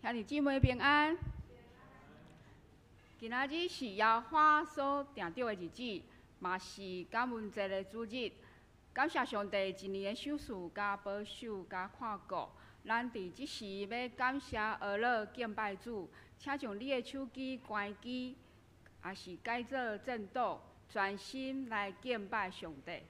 兄弟姊妹平安。今仔日是耶和華所定著的日子，嘛是感恩節的主日。感謝上帝一年的賞賜、佮保守、佮看顧。咱佇這時欲感謝、呵咾、敬拜主，請將你的手機關機，抑是改做震動，專心來敬拜上帝。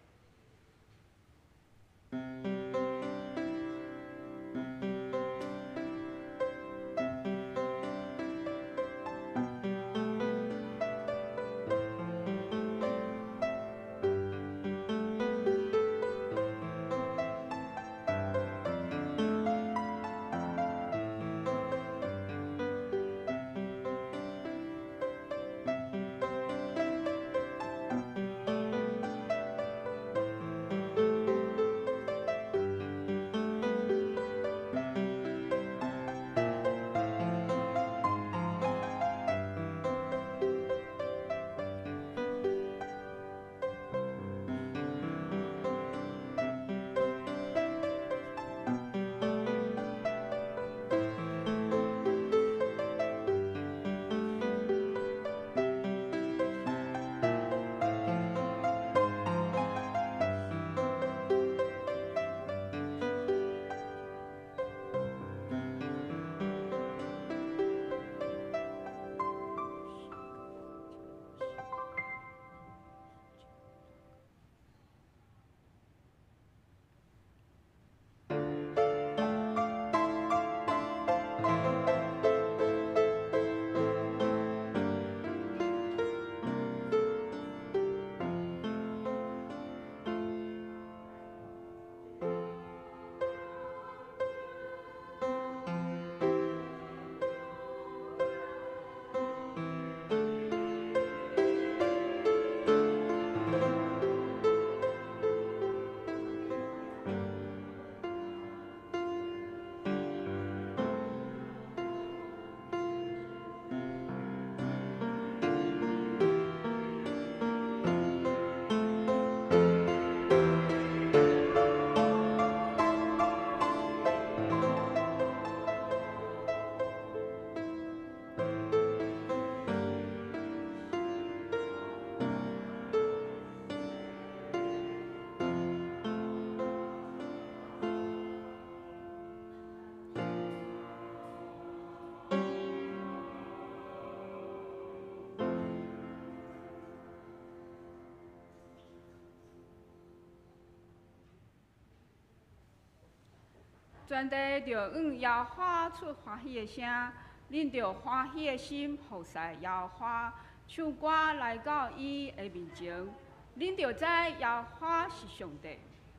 全地著向耶和華出歡喜的聲，恁著歡喜的心服侍耶和華，唱歌來到伊的面前。恁著知耶和華是上帝，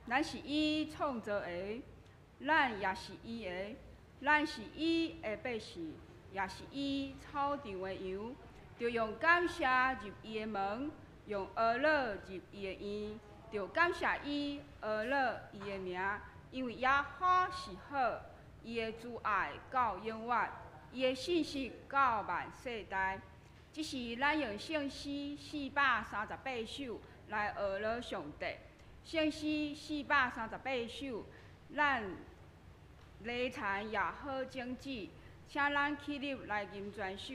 咱是伊創造的，咱也是伊的，咱是伊的百姓，也是伊草場的羊。著用感謝入伊的門，用呵咾入伊的院，著感謝伊，呵咾伊的名。因為耶和華是好，伊的慈愛到永遠，伊的信實到萬世代。這是咱用聖詩438首來呵咾上帝。聖詩四百三十八首，咱犁田也好種子，請咱起立來吟全首。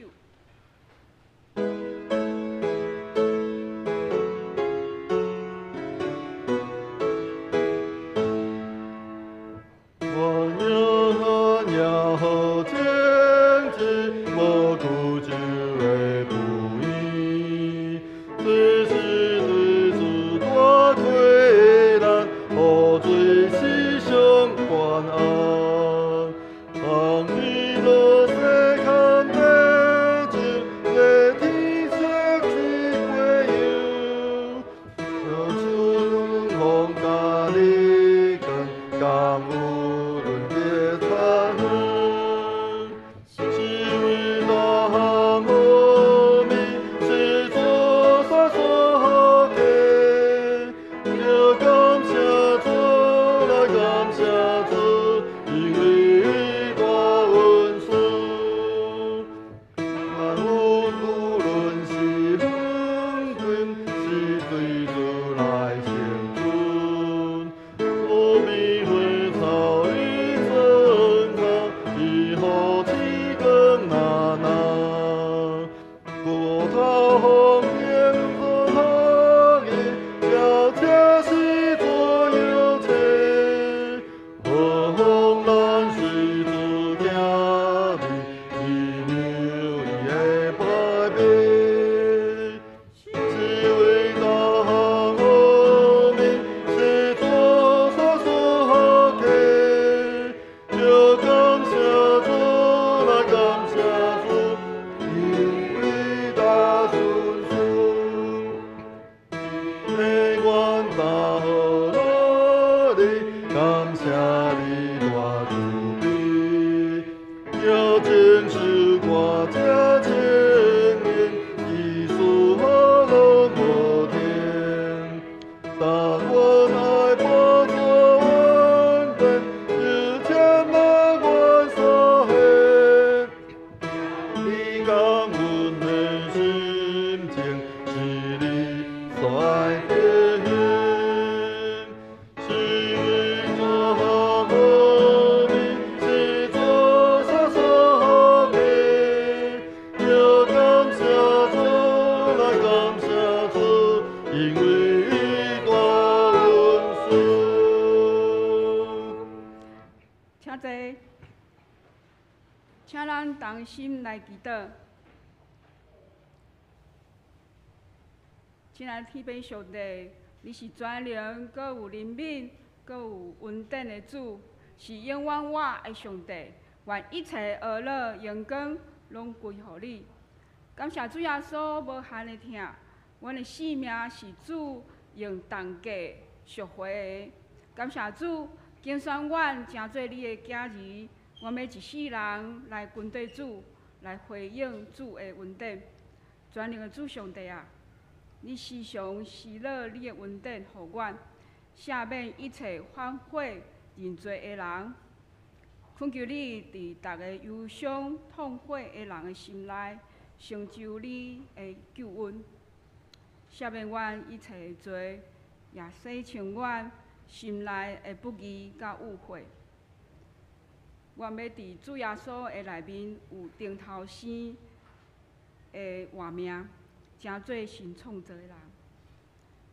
當你落西看白。整首歌这清明，意思好拢无停。但阮爱报主恩典，又添了阮所献。你感阮的心情，是你所爱的幸，是为主好美，是主所所给。要感谢主，来感谢主，因为伊大恩赐。请坐，请咱同心来祈祷。亲爱的天父上帝，你是全能、阁有怜悯、阁有恩典的主，是永远活的上帝。愿一切恶乐荣光拢归予你。感谢主耶稣无限的疼，阮的性命是主用重价赎回的。感谢主拣选阮成做你的囝儿，阮欲一世人来跟缀主，来回应主的恩典。全能的主上帝啊，你时常施落你的恩典予阮，赦免一切反悔认罪的人。恳求你伫逐个忧伤痛悔的人的心内，成就你的救恩，赦免阮一切的罪，也洗清阮心内的不义佮误会。阮欲伫主耶稣的内面有重头生的活命，成做新创造的人。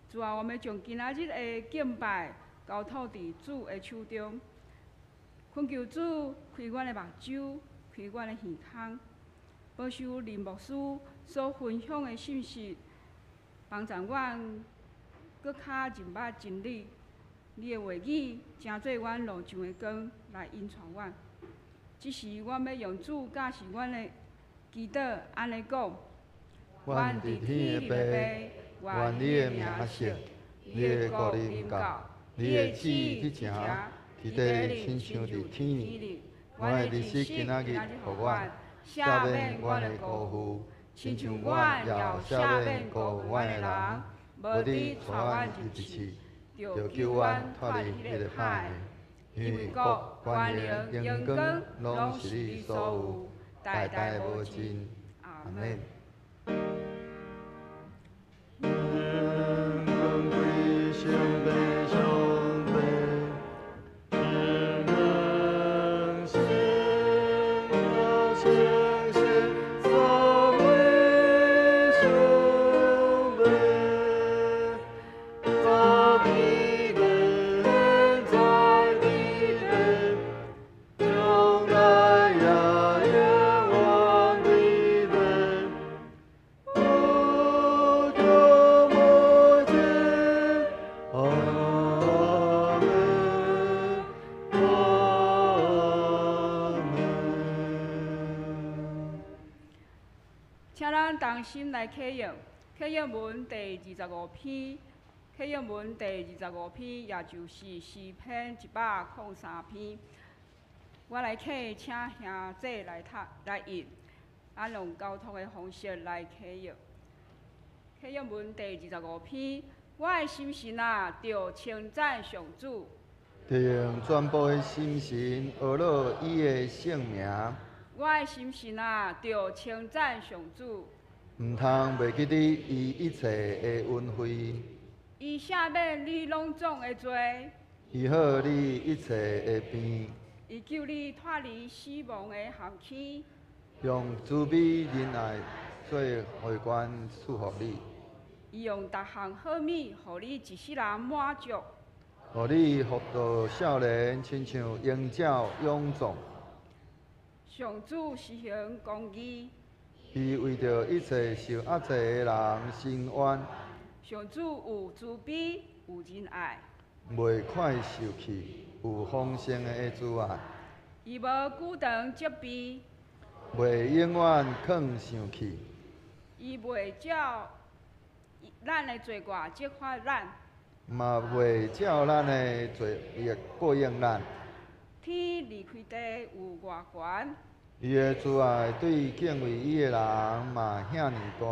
主啊，我欲将今仔日的敬拜交托伫主的手中，恳求主开阮的目睭，开阮的耳孔，保守林牧师所分享的信息，帮助阮阁较认捌真理。你的话语成做阮路上的光，来引带阮。这时，阮欲用主教示阮的祈祷，按呢讲：阮伫天的父，愿你的名圣，你的国临到，你的旨意去成，伫地亲像伫天里。阮的日食今仔日予阮，赦免阮的辜负，亲像阮也赦免辜负阮的人。无你带阮入试，著救阮脱离彼个歹的。因为国、权能、荣光，拢是你所有，代代无尽。阿们。荣光归上帝，上帝，荣光圣圣圣赞美上帝，在地面，在地面，将来也永远地面。无穷无尽，阿们，阿们。请咱同心来启用，启用文第二十五篇，启用文第二十五篇，也就是诗篇103篇。我来启，请兄弟来读来译，咱用交托的方式来启用。启用文第二十五篇，我的心神啊，著称赞上主。著用全部的心神呵咾伊的圣名。我的心神啊，著称赞上主。毋通袂记得伊一切的恩惠。伊赦免你拢总的罪。医好你一切的病。伊救你脱离死亡的陷坑。用慈悲仁爱做花冠赐予你。伊用逐项好物，予你一世人满足。予你福到少年，亲像鹰鸟勇壮。上主施行公义。伊为著一切受压制的人伸冤。上主有慈悲，有仁爱。袂快受气，有丰盛的慈爱。伊无久长责备。袂永远囥生气。伊袂照咱的罪过责罚咱。嘛袂照咱的罪孽报应咱。天离开地有偌悬？伊的慈愛對敬畏伊的人嘛遐爾大。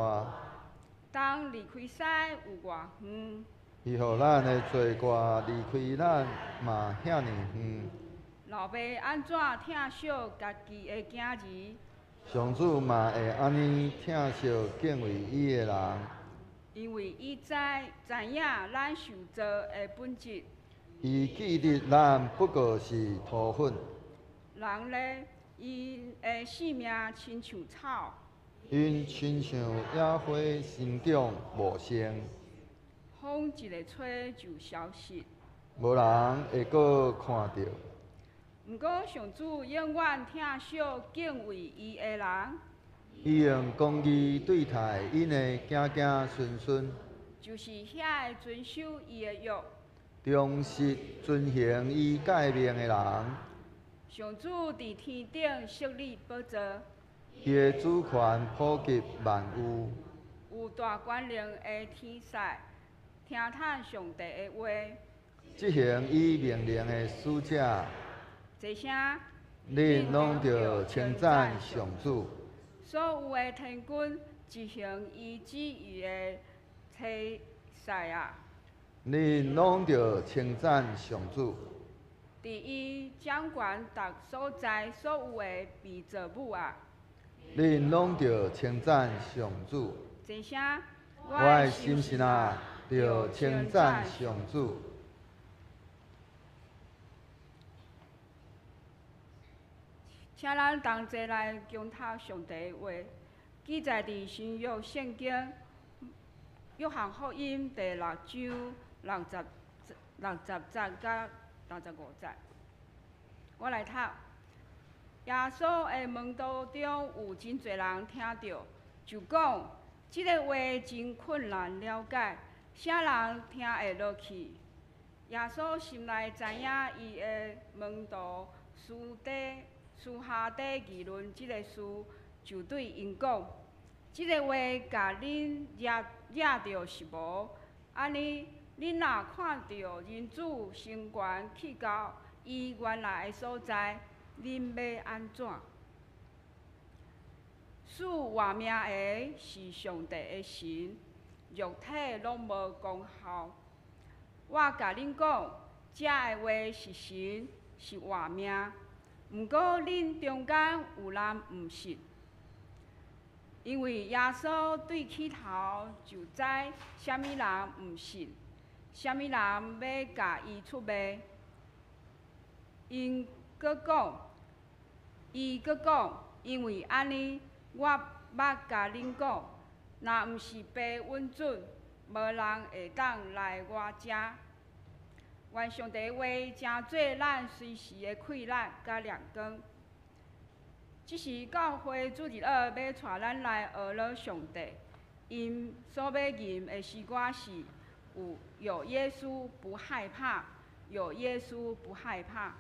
東離開西有偌遠？伊予咱的罪過離開咱嘛遐爾遠。老爸按怎疼惜家己的囝兒？上主嘛會按呢疼惜敬畏伊的人。因為伊知知影咱受造的本質。伊記得咱不過是塗粉。人咧，𪜶的性命親像草。𪜶親像野花生長茂盛。風一个吹就消失。無人會閣看著。毋過上主永遠疼惜敬畏伊的人。伊用公義對待𪜶的子子孫孫。就是遐个遵守伊的約。忠實遵行伊誡命的人。上主佇天頂設立寶座。伊的主權普及萬有。有大權能的天使聽趁上帝的話。執行伊命令的使者。齊聲。恁攏著稱讚上主。所有的天軍執行伊旨意的差使啊！恁攏著稱讚上主。佇伊掌權逐所在所有的被造物啊！恁攏著稱讚上主。齊聲。我的心神啊，著稱讚上主。請咱同齊來恭讀上帝的話，記載佇新約聖經約翰福音第六章60節佮65節。我來讀。耶穌的門徒中有真濟人聽著，就講：這个話真困難了解，啥人聽會落去？耶穌心內知影伊的門徒私下底議論這个事，就對𪜶講：這个話共恁惹惹著是無？按呢，恁若看著人子升懸去到伊原來的所在，恁欲按怎？賜活命的是上帝的神，肉體攏無功效。我共恁講，這个話是神，是活命。毋過恁中間有人毋信，因為耶穌對起頭就知啥物人毋信，啥物人欲共伊出賣。伊閣講，因為按呢，我捌共恁講，若毋是父允准，無人會當來我遮。願上帝話成做咱隨時的氣力佮亮光。這時教會主日學欲帶咱來學咾上帝，𪜶所欲吟的詩歌是：有耶穌不害怕，有耶穌不害怕。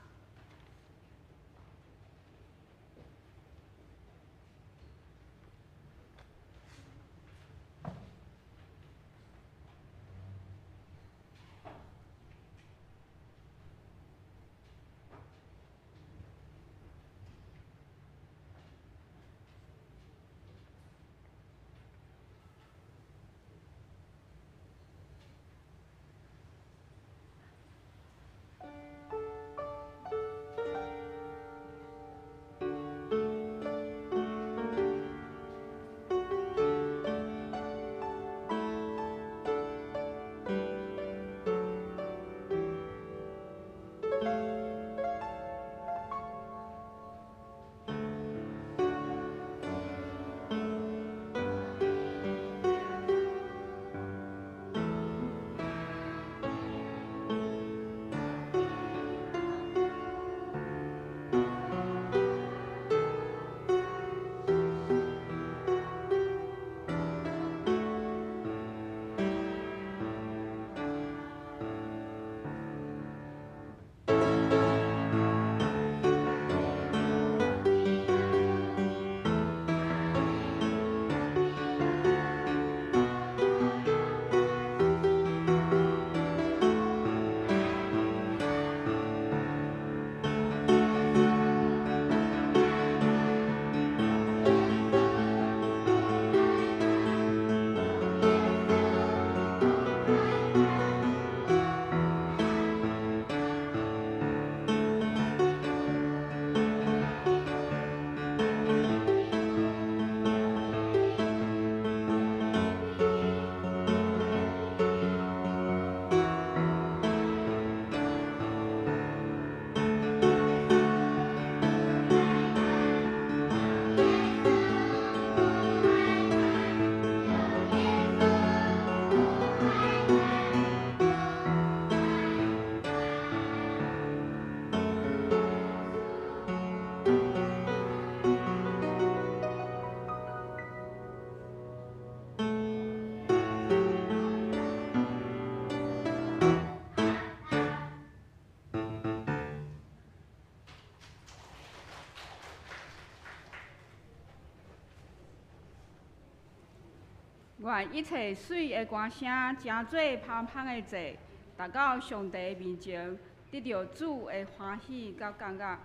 願一切媠的歌聲，成做芳香的祭，達到上帝面前，得著主的歡喜佮感覺。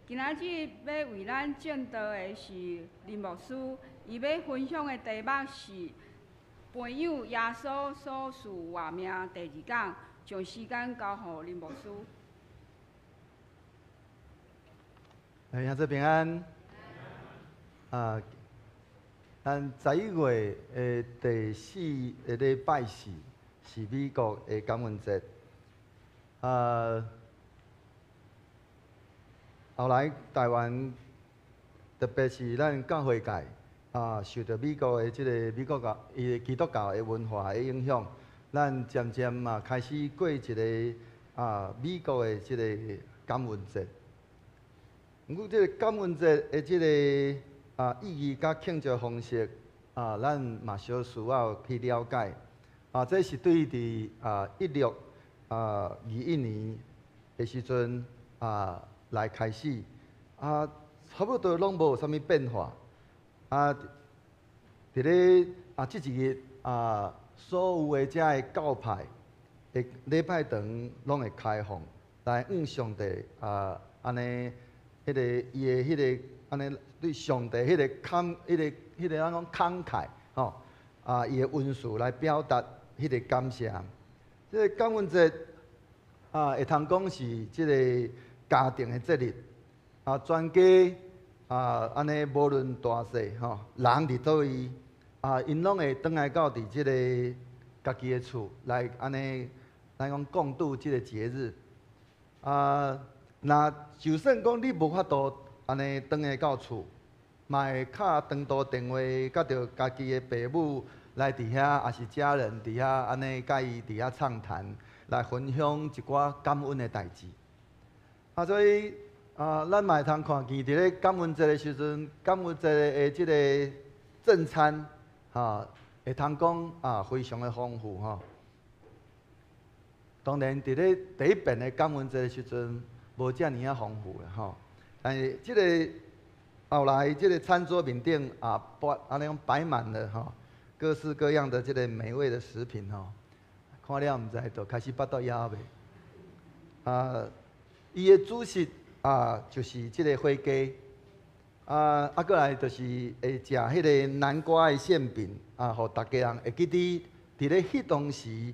今仔日欲為咱證道的是林牧師，伊欲分享的題目是培養耶穌所賜活命第二講，將時間交予林牧師。兄弟平安。啊，咱11月的第四个禮拜四是美國的感恩節。啊，後來台灣，特別是咱教會界，啊，受著美國的這个美國教伊的基督教的文化的影響，咱漸漸嘛開始過一个啊美國的這个感恩節。毋過這个感恩節的這个啊意義佮慶祝方式啊，咱嘛小需要去了解。啊，這是對佇啊1621年的時陣啊來開始，啊，差不多攏無啥物變化。啊，佇咧啊這一日啊，所有的遮个教派的禮拜堂攏會開放，來向上帝啊，按呢，彼个伊的彼个按呢對上帝彼个慷、彼个、彼个按怎講慷慨吼啊，伊的恩賜來表達彼个感謝。這个感恩節啊，會通講是這个家庭的節日啊，全家啊，按呢無論大細吼，人佇佗位啊，𪜶攏會轉來到佇這个家己的厝來按呢，來講共度這个節日啊。若就算講你無法度按呢轉來到厝，嘛會敲長途電話，佮著家己的爸母來佇遐，抑是家人佇遐按呢佮伊佇遐暢談，來分享一寡感恩的代誌。啊，所以啊，咱嘛會通看見佇咧感恩節的時陣，感恩節的這个正餐，哈，會通講啊，非常的豐富吼。當然，佇咧第一遍的感恩節的時陣，無遮爾仔豐富啦吼。但是這个後來，這个餐桌面頂啊，擺按呢講擺滿了吼，各式各樣的這个美味的食品吼，看了毋知就開始腹肚枵未？啊，伊的主食啊，就是這个火雞，啊啊，過來就是會食彼个南瓜的餡餅啊，予逐家人會記得佇咧彼當時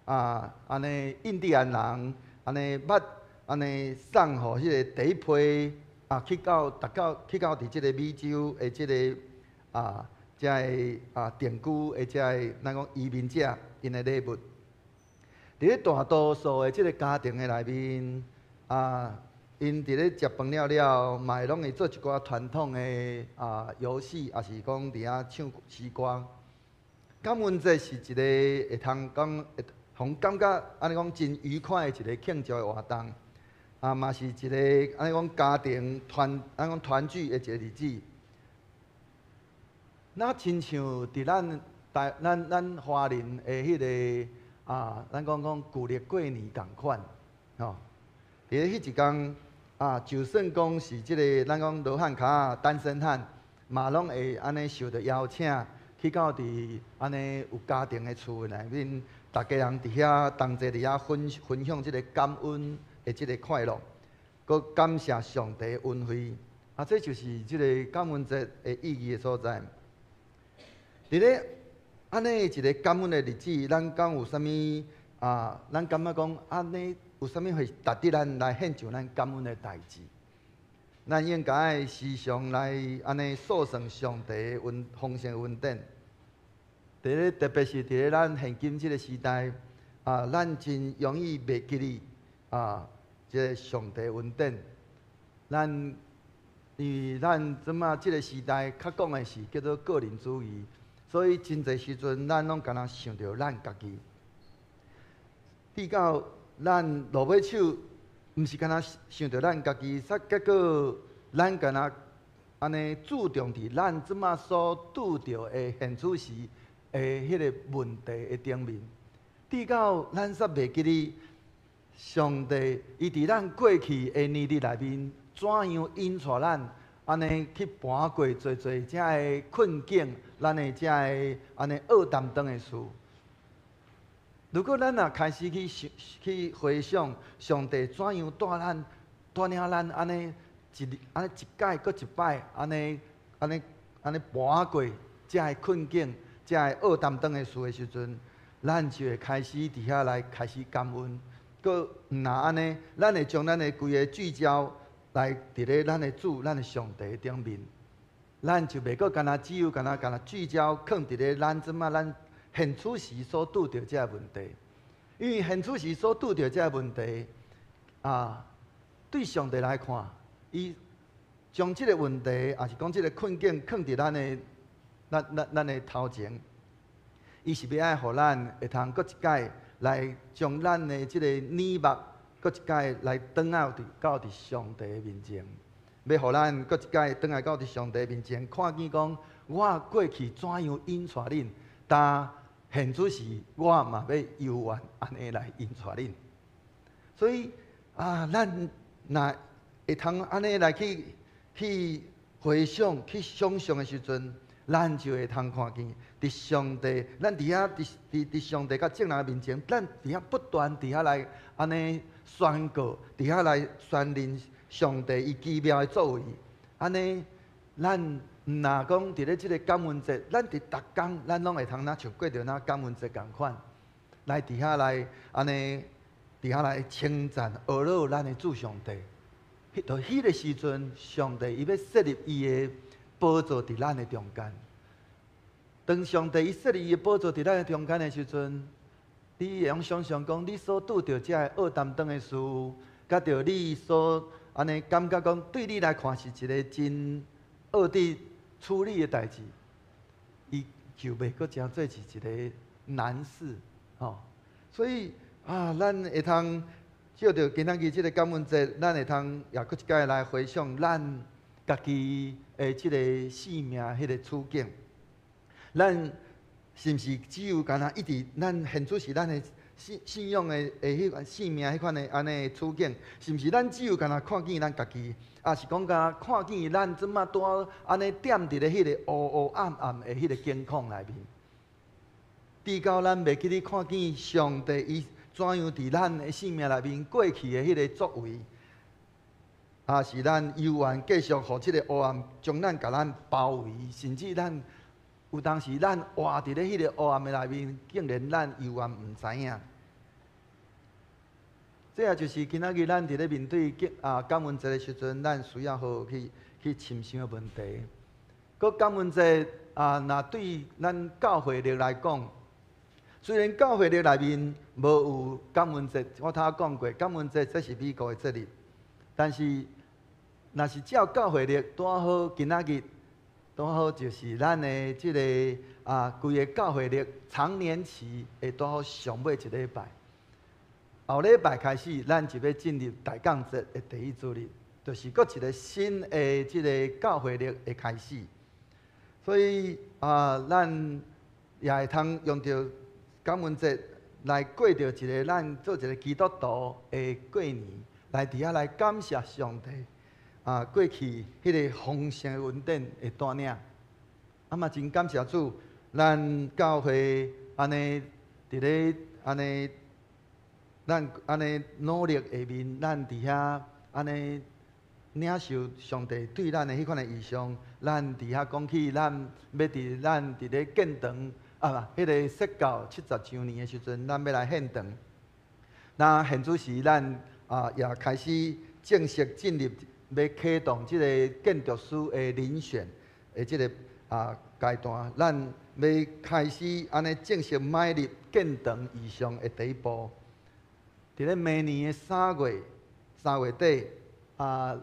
啊，按呢印第安人按呢捌按呢送予彼个第一批啊去到達到去到佇這个美洲的這个啊，遮个啊定居的遮个咱講移民者𪜶的禮物。佇咧大多數的這个家庭的內面啊，𪜶佇咧食飯了了，嘛會攏會做一寡傳統的啊遊戲，抑是講佇遐唱詩歌。感恩節是一個會通講，會予人感覺按呢講真愉快的一個慶祝的活動，啊嘛是一個按呢講家庭團按呢講團聚的一個日子。那親像佇咱台咱咱華人的彼个啊，咱講講舊曆過年仝款，吼。佇咧彼一工啊，就算講是這个咱講羅漢跤單身漢，嘛攏會按呢受著邀請，去到佇按呢有家庭的厝內面，逐家人佇遐同齊佇遐分分享這个感恩的這个快樂，閣感謝上帝的恩惠。啊，這就是這个感恩節的意義的所在。佇咧按呢一个感恩的日子，咱敢有啥物啊？咱感覺講按呢有啥物會值得咱來獻上咱感恩的代誌？咱應該時常來按呢數算上帝的恩豐盛恩典。佇咧特別是佇咧咱現今這个時代啊，咱真容易袂記得啊，這个上帝恩典。咱因為咱這馬這个時代較講的是叫做個人主義，所以真濟時陣咱攏干焦想著咱家己。直到咱落尾手，毋是干焦想著咱家己，煞結果咱干焦按呢注重佇咱這馬所拄著的現此時的彼个問題的頂面，直到咱煞袂記得上帝伊佇咱過去的年日內面，怎樣引帶咱按呢去跋過濟濟遮个困境，咱的遮个按呢僫擔當的事。如果咱若開始去想、去回想上帝怎樣帶咱、帶領咱按呢一按呢一擺閣一擺按呢按呢按呢跋過遮个困境、遮个僫擔當的事的時陣，咱就會開始佇遐來開始感恩。閣毋若按呢，咱會將咱的規个聚焦來佇咧咱的主、咱的上帝頂面，咱就袂閣干焦只有干焦干焦聚焦囥佇咧咱這馬咱現此時所拄著這个問題。因為現此時所拄著這个問題，啊，對上帝來看，伊將這個問題，抑是講這個困境，囥佇咱的、咱、咱、咱的頭前，伊是欲愛予咱會通閣一擺來將咱的這個眼目，閣一擺來轉來佇到佇上帝的面前，欲予咱閣一擺轉來到佇上帝面前，看見講我過去怎樣引帶恁，但現此時我嘛欲猶原按呢來引帶恁。所以啊，咱若會通按呢來去去回想、去想象的時陣，咱就會通看見，佇上帝，咱佇遐佇佇佇上帝佮眾人面前，咱佇遐不斷佇遐來按呢宣告，佇遐來宣認上帝伊奇妙的作為。按呢，咱毋若講佇咧這个感恩節，咱佇逐工，咱攏會通若像過著若感恩節仝款，來佇遐來按呢，佇遐來稱讚、呵咾咱的主上帝。彼，彼个時陣，上帝伊欲設立伊的寶座佇咱的中間。當上帝伊設立伊的寶座佇咱的中間的時陣，你會用想象講，你所拄著這个僫擔當的事，佮著你所按呢感覺講，對你來看是一个真僫得處理的代誌，伊就袂閣成做是一个難事，吼。所以啊，咱會通藉著今仔日這个感恩節，咱會通也閣一擺來回想咱家己的這个生命彼个處境。咱是毋是只有干焦一直咱現此時咱的信信仰的的彼款生命彼款的按呢處境，是毋是咱只有干焦看見咱家己，抑是講干焦看見咱這馬拄按呢踮佇咧彼個烏烏暗暗的彼个境況內面？直到咱袂記得看見上帝伊怎樣佇咱的生命內面過去的彼个作為，抑是咱猶原繼續予這个烏暗將咱共咱包圍，甚至咱有當時咱活佇咧彼个烏暗的內面，竟然咱猶原毋知影。這也就是今仔日咱佇咧面對感恩節的時陣，咱需要好好去去深想的問題。閣感恩節啊，若對咱教會曆來講，雖然教會曆內面無有感恩節，我頭仔講過，感恩節這是美國的節日，但是若是照教會曆，拄好今仔日拄好就是咱的這个規个教會曆長年期會拄好上尾一禮拜。後禮拜開始，咱就欲進入大降節的第一主日，就是閣一个新的這个教會曆的開始。所以啊，咱也會通用著感恩節來過著一个咱做一个基督徒的過年，來佇遐來感謝上帝啊，過去彼个豐盛的恩典的帶領。啊嘛真感謝主，咱教會按呢佇咧按呢。咱按呢努力下面，咱佇遐按呢領受上帝對咱的彼款的異象，咱佇遐講起，咱欲佇咱佇咧建堂啊，彼个設教70週年的時陣，咱欲來獻堂。那現此時，咱啊也開始正式進入欲啟動這个建築師的遴選的這个階段，咱欲開始按呢正式邁入建堂異象的第一步。佇咧明年的3月底啊，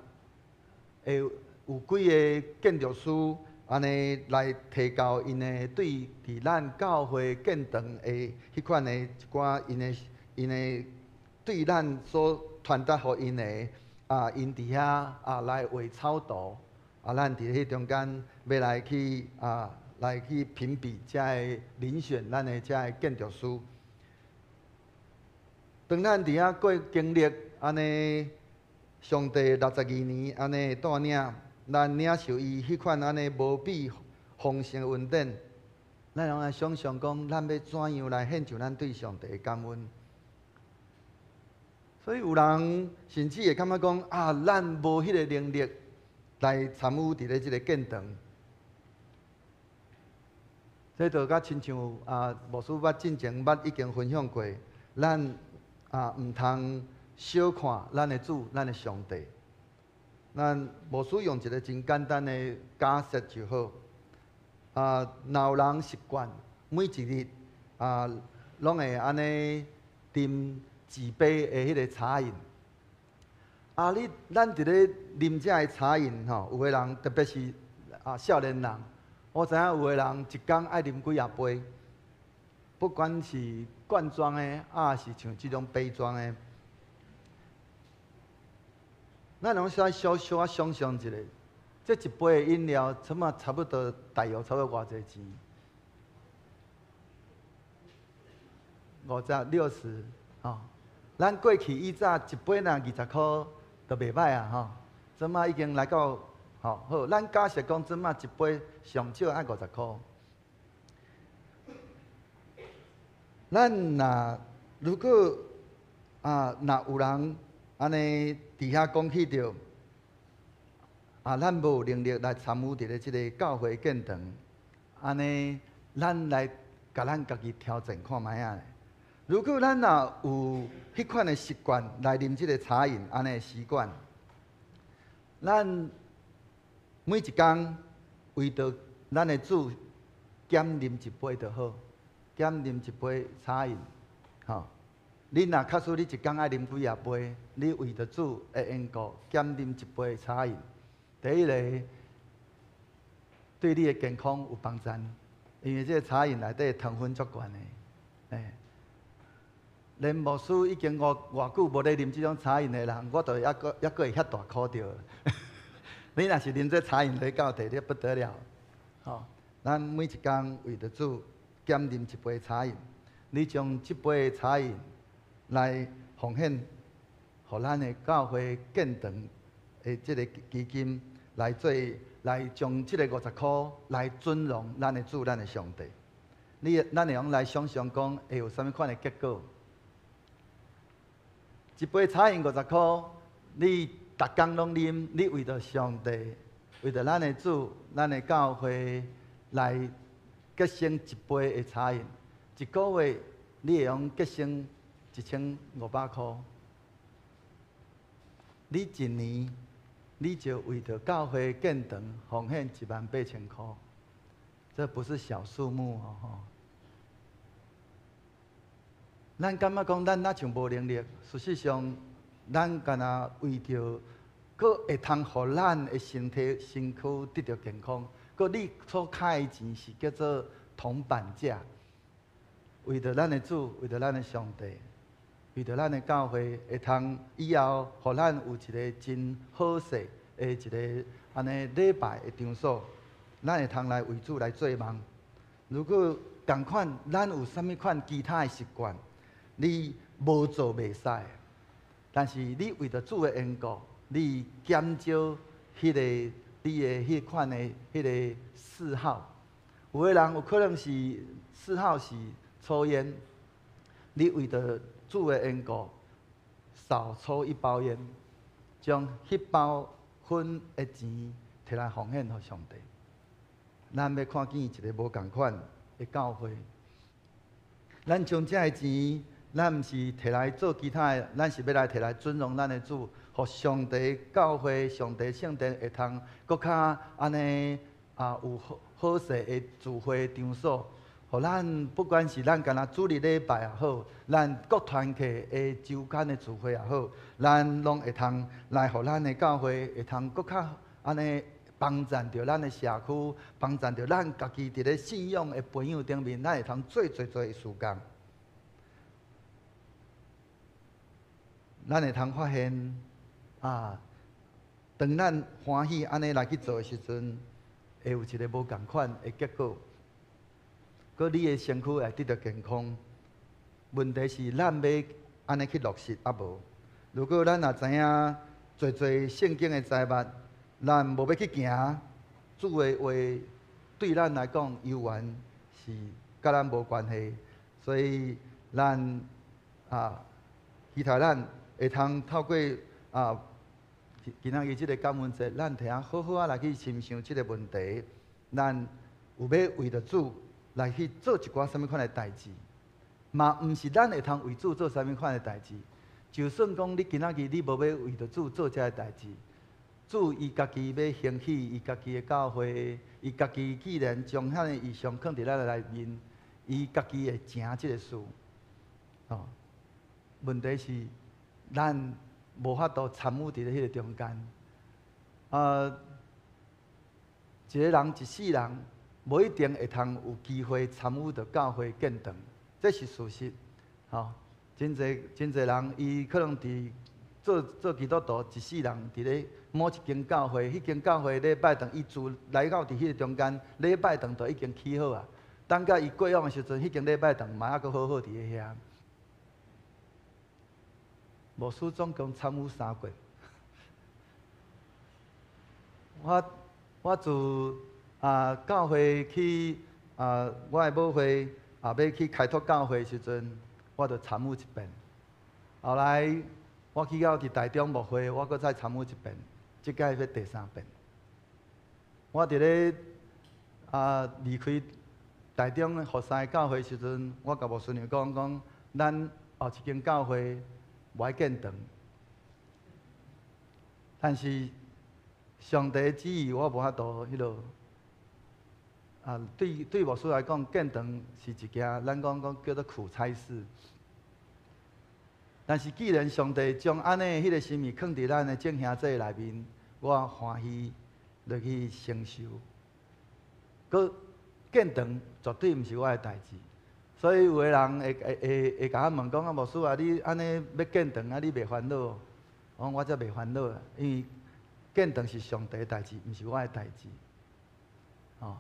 會有幾个建築師按呢來提交𪜶的對佇咱教會建堂的彼款的一寡𪜶的𪜶的對咱所傳達予𪜶的啊，𪜶佇遐啊來畫草圖啊，咱佇彼中間欲來去啊來去評比，才會遴選咱的遮个建築師。當咱佇遐過經歷按呢，上帝62年按呢帶領，咱領受伊彼款按呢無比豐盛的恩典，咱攏來想象講，咱欲怎樣來獻上咱對上帝的感恩。所以有人甚至會感覺講啊，咱無彼个能力來參與佇咧這个建堂。這就佮親像啊，牧師捌進前捌已經分享過，咱啊毋通小看咱的主，咱的上帝。咱牧師用一个真簡單的假設就好。啊，若有人習慣每一日啊，攏會按呢啉一杯的彼个茶飲。啊，你咱佇咧啉這个茶飲吼，有的人特別是啊少年人，我知影有的人一工愛啉幾仔杯，不管是罐裝的，抑是像這種杯裝的。咱攏使小小仔想像一下，這一杯的飲料，起碼差不多大約差不多偌濟錢？50、60，吼。咱過去以早一杯若20箍，就袂䆀啊，吼。這馬已經來到，吼好。咱假設講，這馬一杯上少愛50箍。咱若如果啊，若有人按呢佇遐講起著，啊，咱無能力來參與佇咧這个教會建堂，按呢，咱來共咱家己挑戰看覓仔。如果咱若有彼款的習慣來啉這个茶飲，按呢的習慣，咱每一工為著咱的主減啉一杯就好，減啉一杯茶飲，吼。你若假使你一工愛啉幾仔杯，你為著主的緣故減啉一杯茶飲，第一个對你的健康有幫助，因為這個茶飲內底糖分足懸的，欸。連牧師已經偌偌久無咧啉這種茶飲的人，我都猶閣猶閣會遐大箍著。你若是啉這茶飲來到底，你不得了。吼，咱每一工為著主減啉一杯茶飲，你將這杯茶飲來奉獻，予咱的教會建堂的這个基金來做，來將這个50箍來尊榮咱的主，咱的上帝。你咱會用來想像講會有啥物款的結果？一杯茶飲50箍，你逐工攏啉，你為著上帝，為著咱的主，咱的教會來節省一杯的茶飲，一个月你會用節省1500箍。你一年，你就為著教會建堂奉獻18000箍，這不是小數目哦！咱感覺講，咱若像無能力，事實上，咱敢若為著，閣會通予咱的身體身軀得著健康，閣你所開的錢是叫做銅板價。為著咱的主，為著咱的上帝，為著咱的教會，會通以後予咱有一个真好勢的一个按呢禮拜的場所，咱會通來為主來做夢。如果仝款，咱有啥物款其他的習慣，你無做袂使，但是你為著主的緣故，你減少彼个你的彼款的彼个嗜好。有的人有可能是嗜好是抽菸，你為著主的緣故，少抽一包菸，將彼包薰的錢提來奉獻予上帝。咱欲看見一个無仝款的教會，咱將這个錢，咱毋是提來做其他的，咱是欲來提來尊榮咱的主，予上帝教會、上帝聖殿會通閣較按呢啊有好好勢的聚會場所，予咱不管是咱干焦主日禮拜也好，咱各團契的週間的聚會也好，咱攏會通來予咱的教會會通閣較按呢幫贊著咱的社區，幫贊著咱家己佇咧信仰的培養頂面，咱會通做濟濟的事工。咱會通發現啊，當咱歡喜按呢來去做的時陣，會有一个無仝款的結果。閣你的身軀會得著健康。問題是咱欲按呢去落實抑無？如果咱若知影濟濟聖經的知物，咱無欲去行，主的話對咱來講猶原是佮咱無關係，所以咱期待咱會通透過今仔日這个感恩節，咱提仔好好仔來去深想這个問題，咱有欲為著主來去做一寡啥物款的代誌，嘛毋是咱會通為主做啥物款的代誌。就算講你今仔日你無欲為著主做這个代誌，主伊家己欲興起伊家己的教會，伊家己既然將遐个異象囥佇咱的內面，伊家己會成這个事。哦，問題是咱無法度參與佇咧彼个中間。一个人一世人，無一定會通有機會參與著教會建堂，這是事實。吼，真濟真濟人，伊可能佇做做基督徒一世人，佇咧某一間教會，彼間教會禮拜堂，伊自來到佇彼个中間，禮拜堂就已經起好啊。等到伊過往的時陣，彼間禮拜堂嘛猶閣好好佇咧遐。牧師總共參與三過。我自教會去我的母會欲去開拓教會時陣，我就參與一遍。後來我去到佇台中牧會，我閣再參與一遍，這擺欲第三遍。我佇咧離開台中福山教會時陣，我共牧師娘講講，咱後一間教會無愛建堂，但是上帝旨意我無法度彼落。對牧師來講，建堂是一件咱講講叫做苦差事。但是既然上帝將按呢彼个心意囥佇咱的眾兄弟內面，我歡喜落去承受。閣建堂絕對毋是我的代誌，所以有的人會會會會共我問講啊，牧師啊，你按呢欲建堂啊，你袂煩惱？我講我才袂煩惱啊，因為建堂是上帝的代誌，毋是我的代誌。哦，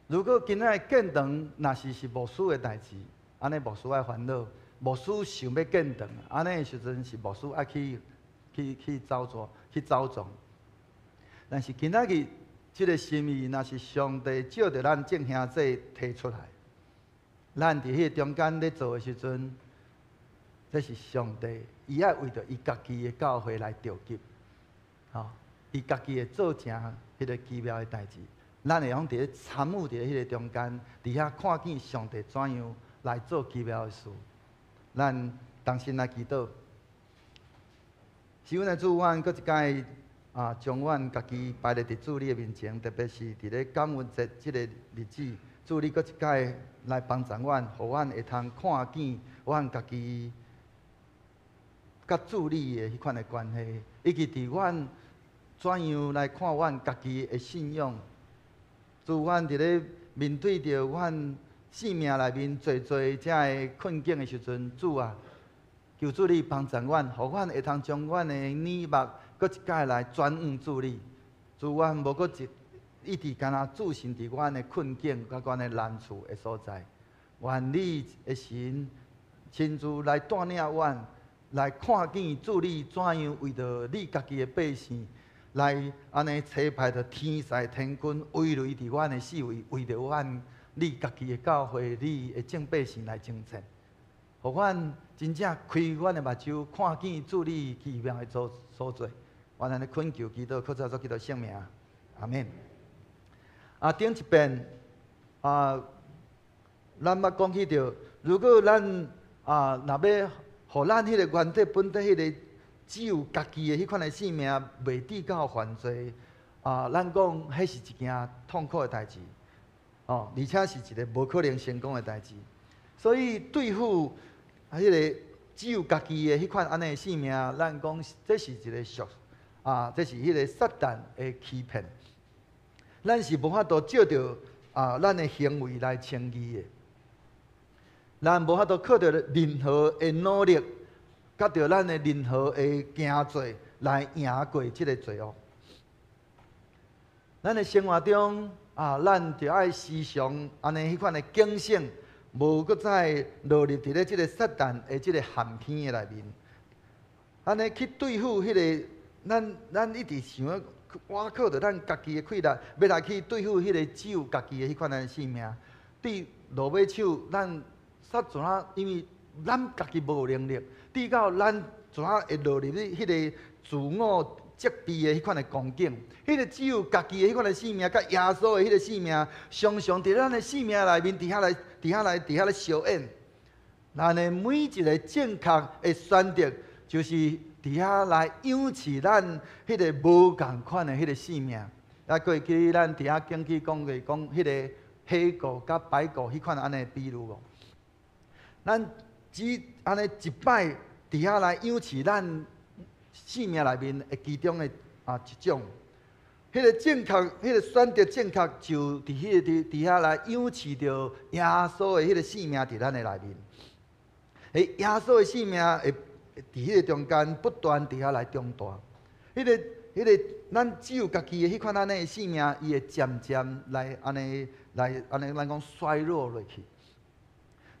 如果今仔建堂若是是牧師的代誌，按呢牧師愛煩惱，牧師想欲建堂，按呢時陣是牧師愛去去去走做去走創。但是今仔日這个心意，若是上帝借著咱眾兄弟提出來，咱佇彼个中間咧做的時陣，這是上帝，伊愛為著伊家己的教會來召集，吼，伊家己會做成彼个奇妙的代誌，咱會用佇咧參與佇咧彼个中間，佇遐看見上帝怎樣來做奇妙的事。咱同心來祈禱，是阮的主，阮閣一擺將阮家己擺咧佇主你的面前，特別是佇咧感恩節這个日子，主你閣一擺來幫助阮，予阮會通看見阮家己佮主你的彼款的關係，以及佇阮怎樣來看阮家己的信仰。主，阮佇咧面對著阮生命內面濟濟遮个困境的時陣，主啊，求主你幫助阮，予阮會通將阮的眼目閣一擺來轉向主你。主，阮無閣一一直干焦注視佇阮的困境佮阮的難處的所在。願你的神親自來帶領阮，來看見主你怎樣為著你家己的百姓，來按呢差派著天使天軍圍圍佇阮的四圍，為著阮你家己的教會，你的眾百姓來征戰，予阮真正開阮的目睭，看見主你奇妙的所所做。我按呢懇求祈禱，靠主耶穌基督聖名，阿們。頂一遍咱捌講起著，如果咱若欲予咱彼个原底本底彼个只有家己的彼款的性命，袂致到犯罪咱講彼是一件痛苦的代誌，哦，而且是一个無可能成功的代誌。所以對付彼个只有家己的彼款按呢的性命，咱講這是一个俗這是彼个撒旦的欺騙。咱是無法度藉著咱的行為來稱義的，咱無法度靠著任何的努力，佮著咱的任何的行做來贏過這个罪惡。咱的生活中咱著愛時常按呢彼款的警醒，無閣再落入佇咧這个撒旦的這个陷坑的內面。按呢去對付彼个，咱咱一直想欲倚靠著咱家己的氣力，欲來去對付彼個只有家己的彼款的性命。對落尾手，咱煞怎啊？因為咱家己無能力，直到咱怎啊會落入去彼個自我責備的彼款的光景，彼個只有家己的彼款的性命，佮耶穌的彼個性命，常常佇咱的性命內面，佇遐來，佇遐來，佇遐咧相演。咱的每一个正確的選擇，就是佇遐來養飼咱彼个無仝款的彼個性命。啊，過去咱佇遐講起講過，講彼个黑狗佮白狗彼款按呢比喻無？咱只按呢一擺佇遐來養飼咱性命內面的其中的一種，彼個正確，彼個選擇正確，就佇彼個佇佇遐來養飼著耶穌的彼個性命佇咱的內面。耶穌的性命會佇彼個中間不斷佇遐來長大。彼個咱只有家己的彼款按呢的性命，伊會漸漸來按呢來按呢，咱講衰落落去。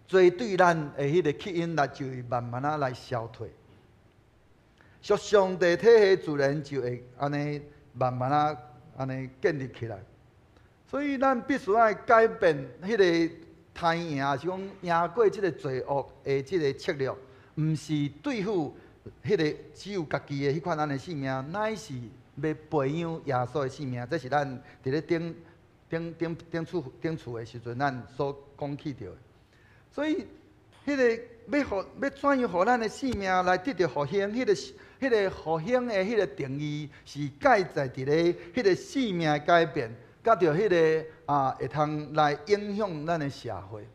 罪對咱的彼個吸引力就會慢慢仔來消退。屬上帝體系自然就會按呢慢慢仔按呢建立起來。所以咱必須愛改變彼個貪贏，是講贏過這個罪惡的這個策略，毋是對付彼個只有家己的彼款按呢性命，乃是欲培養耶穌的性命。這是咱佇咧頂頂頂頂厝頂厝的時陣，咱所講起著的。所以，彼個欲予欲怎樣予咱的性命來得著復興？彼個復興的彼個定義是蓋在佇咧彼個性命的改變，佮著彼個會通來影響咱的社會。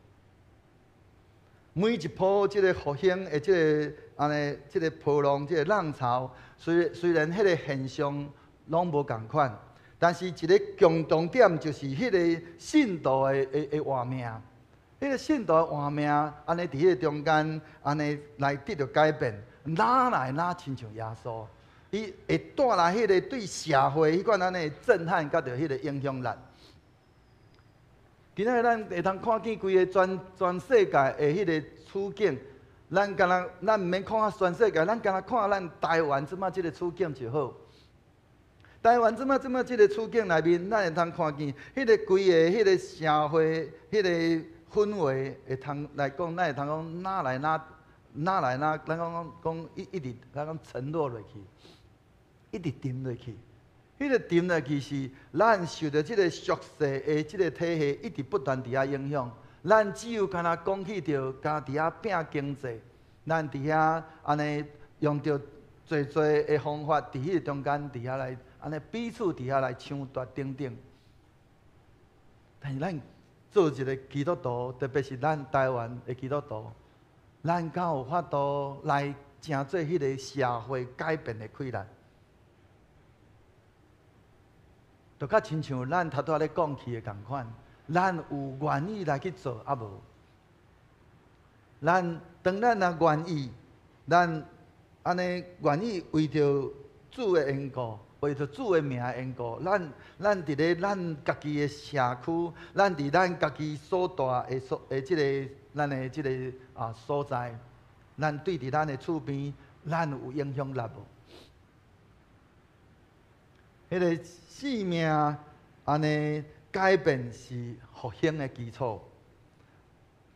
每一波這个復興的這个按呢，這个波浪，這个浪潮，雖然彼个現象攏無仝款，但是一个共同點就是彼个信徒的活命。彼个信徒的活命，按呢佇彼个中間，按呢來得著改變，哪來哪親像耶穌，伊會帶來彼个對社會彼款按呢震撼，佮著彼个影響力。今仔日咱會通看見規个全全世界的彼个處境，咱敢若咱毋免看全世界，咱敢若看咱台灣這馬這个處境就好。台灣這馬這个處境內面，咱會通看見彼个規个彼个社會彼个氛圍，會通來講，咱會通講哪來哪哪來哪，咱講講講一一直咱講沉落落去，一直沉落去。彼个沉落去是咱受著這个俗世的這个體系一直不斷佇遐影響。咱只有敢若講起著，敢佇遐拼經濟，咱佇遐按呢用著濟濟的方法，佇彼个中間佇遐來按呢彼此佇遐來搶奪等等。但是咱做一个基督徒，特別是咱台灣的基督徒，咱敢有法度來成做彼个社會改變的氣力？就較親像咱頭拄仔咧講起的仝款，咱有願意來去做抑無？咱當咱若願意，咱按呢願意為著主的緣故，為著主的名的緣故，咱咱佇咧咱家己的社區，咱佇咱家己所住的所的這个咱的這个所在，咱對佇咱的厝邊，咱有影響力無？彼个性命按呢改變是復興的基礎。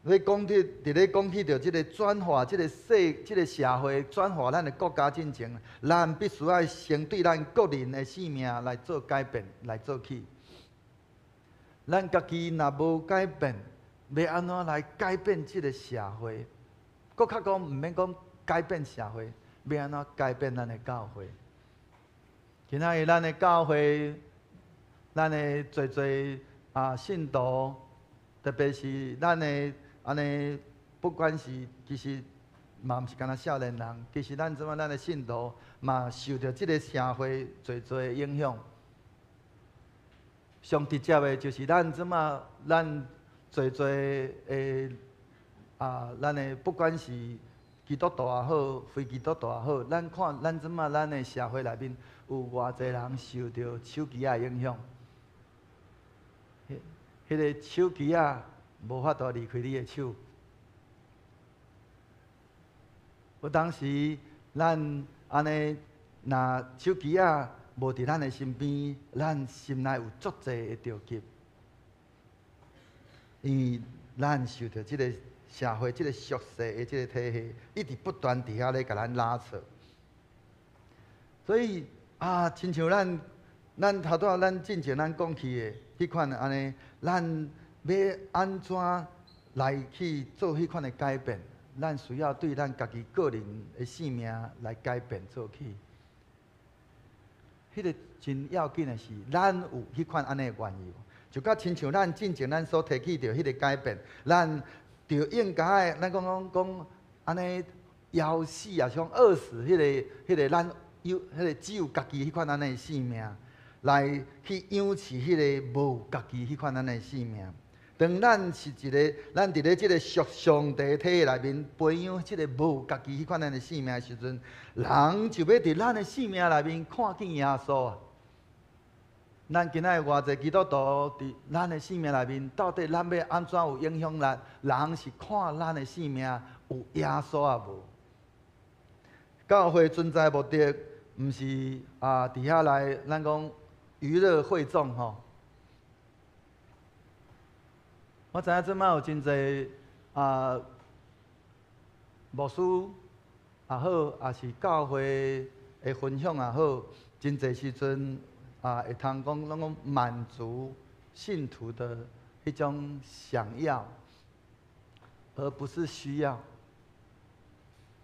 咧講起，佇咧講起著這个轉化，這个世，這个社會轉化咱的國家進前，咱必須愛先對咱個人的性命來做改變，來做起。咱家己若無改變，欲按怎來改變這个社會？閣較講，毋免講改變社會，欲按怎改變咱的教會？今仔日咱的教會，咱的濟濟信徒，特別是咱的按呢，不管是其實嘛毋是干焦少年人，其實咱這馬咱的信徒嘛受著這个社會濟濟的影響。上直接的就是咱這馬咱濟濟的咱的不管是基督徒也好，非基督徒也好，咱看咱這馬咱的社會內面有偌濟人受著手機仔的影響。彼个手機仔無法度離開你的手。有當時咱按呢，若手機仔無佇咱的身邊，咱心內有足濟的著急，因為咱受著這個社會、這個俗世的這個體系，一直不斷佇遐咧共咱拉扯。所以啊，親像咱頭拄仔咱進前咱講起的彼款按呢，咱欲按怎來去做彼款的改變？咱需要對咱家己個人的性命來改變做起。彼個真要緊的是，咱有彼款按呢的緣由，就佮親像咱進前咱所提起著彼個改變，咱著應該咱講講講按呢枵死抑是講餓死彼個咱有彼個只有家己彼款按呢的性命，來去養飼彼個無家己彼款按呢的性命。當咱是一个，咱佇咧這个屬上帝體系內面培養這个無家己彼款按呢的性命的時陣，人就欲佇咱的性命內面看見耶穌啊！咱今仔日偌濟基督徒佇咱的性命內面，到底咱欲按怎有影響力？人是看咱的性命有耶穌抑無？教會存在目的，毋是啊，佇遐來咱講娛樂會眾吼。我知影這擺有真濟啊牧師也好，抑是教會的分享也好，真濟時陣啊會通講，攏講滿足信徒的彼種想要，而不是需要。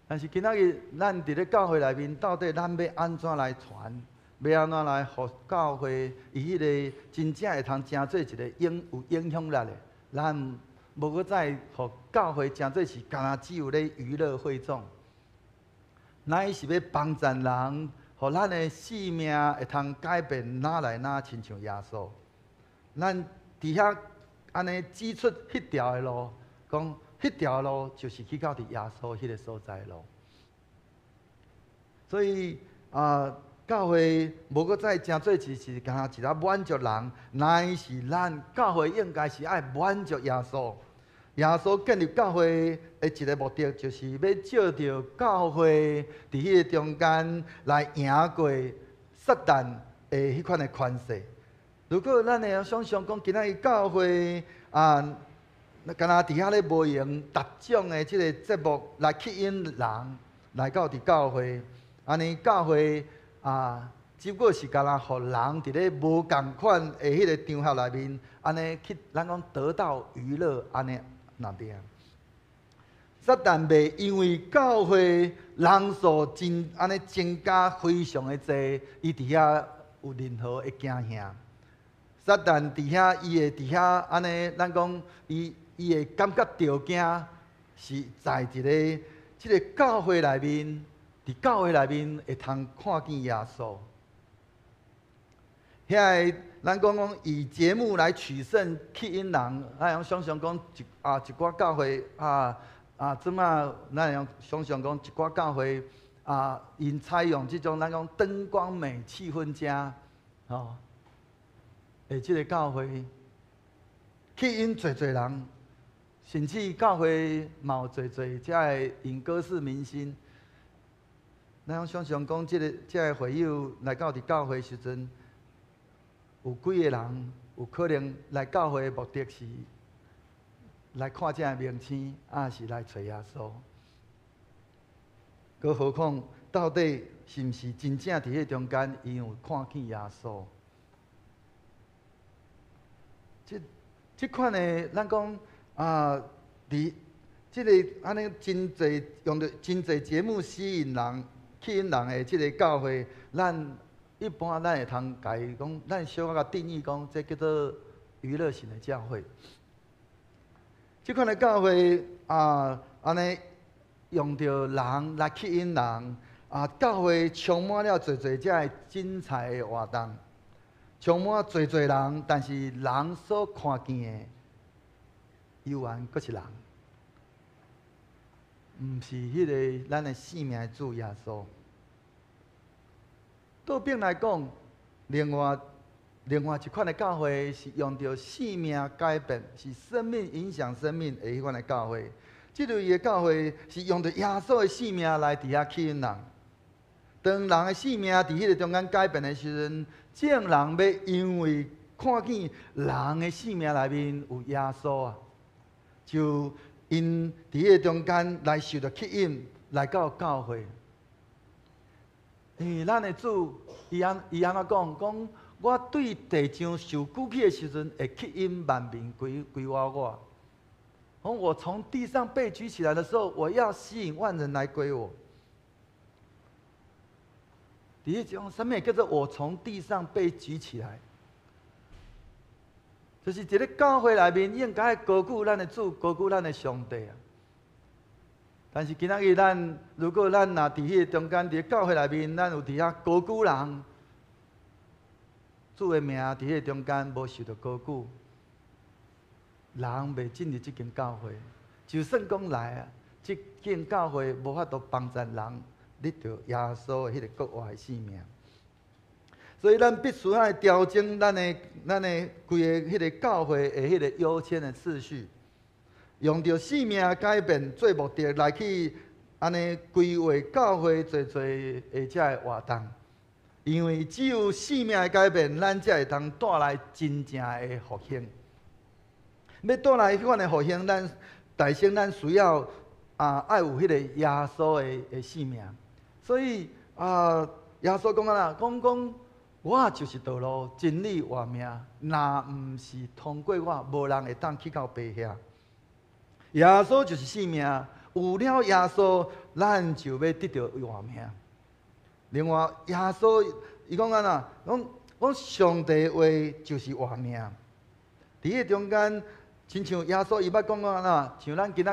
但是今仔日咱佇咧教會內面，到底咱欲按怎來傳？欲按怎來予教會伊彼个真正會通成做一个影有影響力的？咱無閣再予教會成做是干焦只有咧娛樂會眾，乃是欲幫贊人，予咱的性命會通改變，愈來愈親像耶穌。咱佇遐按呢指出彼條的路，講彼條路就是去到佇耶穌彼个所在路。所以啊，教會無閣再成做是是干焦一个滿足人，乃是咱教會應該是愛滿足耶穌。耶穌建立教會的一个目的，就是欲藉著教會佇彼个中間來贏過撒旦的彼款的權勢。如果咱會想像講，今仔日教會啊，干焦佇遐咧無閒達獎的這个節目來吸引人來到佇教會，按呢教會啊，只不過是干焦予人佇咧無仝款的彼个場合內面，按呢去咱講得到娛樂，按呢爾爾。撒旦袂因為教會人數真按呢增加非常的濟，伊佇遐有任何的驚嚇。撒旦佇遐，伊會佇遐按呢，咱講伊伊會感覺著驚，是在一个這个教會內面。佇教會內面會通看見耶穌，遐个咱講講以節目來取勝吸引人，咱會想像講一啊一寡教會啊啊，這擺咱會用想像講一寡教會啊，𪜶採用這種咱講燈光美、氣氛佳，吼，的這个教會吸引濟濟人，甚至教會嘛有濟濟遮个演歌式明星。咱攏想像講，這个這个會友來到佇教會時陣，有幾个人有可能來教會的目的是來看這个明星，抑是來揣耶穌？閣何況，到底是毋是真正佇彼中間，𪜶有看見耶穌？這這款的，咱講啊，佇這个按呢真濟用著真濟節目吸引人。吸引人的這个教會，咱一般咱會通共伊講，咱小可共定義講，這叫做娛樂型的教會。這款的教會啊，按呢用著人來吸引人啊，教會充滿了濟濟遮个精彩的活動，充滿濟濟人，但是人所看見的，猶原閣是人。毋是彼个咱的性命的主耶穌。倒轉來講，另外另外一款的教會是用著性命改變，是生命影響生命的彼款的教會。這類的教會是用著耶穌的性命來佇遐吸引人。當人的性命佇彼个中間改變的時陣，眾人欲因為看見人的性命內面有耶穌啊，就𪜶佇彼个中間來受著吸引，來到教會。欸，咱的主伊按怎講？講我對地上受舉起的時陣，會吸引萬民歸我。講我從地上被舉起來的時候，我要吸引萬人來歸我。佇彼種啥物叫做我從地上被舉起來？就是佇咧教會內面應該高舉咱的主，高舉咱的上帝啊。但是今仔日咱如果咱若佇彼个中間，佇教會內面，咱有佇遐高舉人，主的名佇彼个中間無受著高舉，人袂進入這間教會。就算講來啊，這間教會無法度幫助人得著耶穌的彼个復活的生命。所以咱必須愛調整咱的規个彼个教會的彼個優先的次序，用著生命改變做目的來去按呢規劃教會濟濟的這个活動。因為只有生命的改變，咱才會當帶來真正的復興。欲帶來彼款的復興，咱大先咱需要啊，愛有彼个耶穌的生命。所以啊，耶穌講啊啦，講我就是道路、真理、活命，若毋是通過我，無人會當去到爸遐。耶穌就是生命，有了耶穌，咱就欲得著活命。另外，耶穌伊講按怎，講講上帝話就是活命。佇彼中間，親像耶穌伊捌講過按怎，像咱今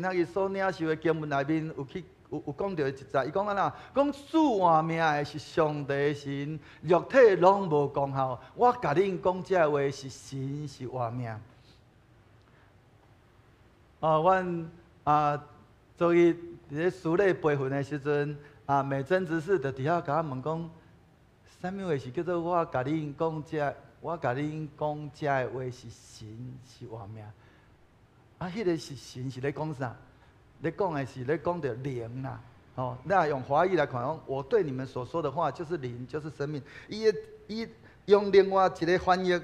仔日所領受的經文內面有去有講著一節，伊講按怎，講賜活命的是上帝神，肉體攏無功效。我共恁講這話是神是活命。哦，阮啊，昨日佇咧司禮培訓的時陣，啊，美珍執事就佇遐共我問講，啥物話是叫做我共恁講這的話是神是活命？啊，彼个是神是咧講啥？咧講的是咧講著靈啦，哦，那用華語來看講，我對你們所說的話就是靈，就是生命。伊用另外一个翻譯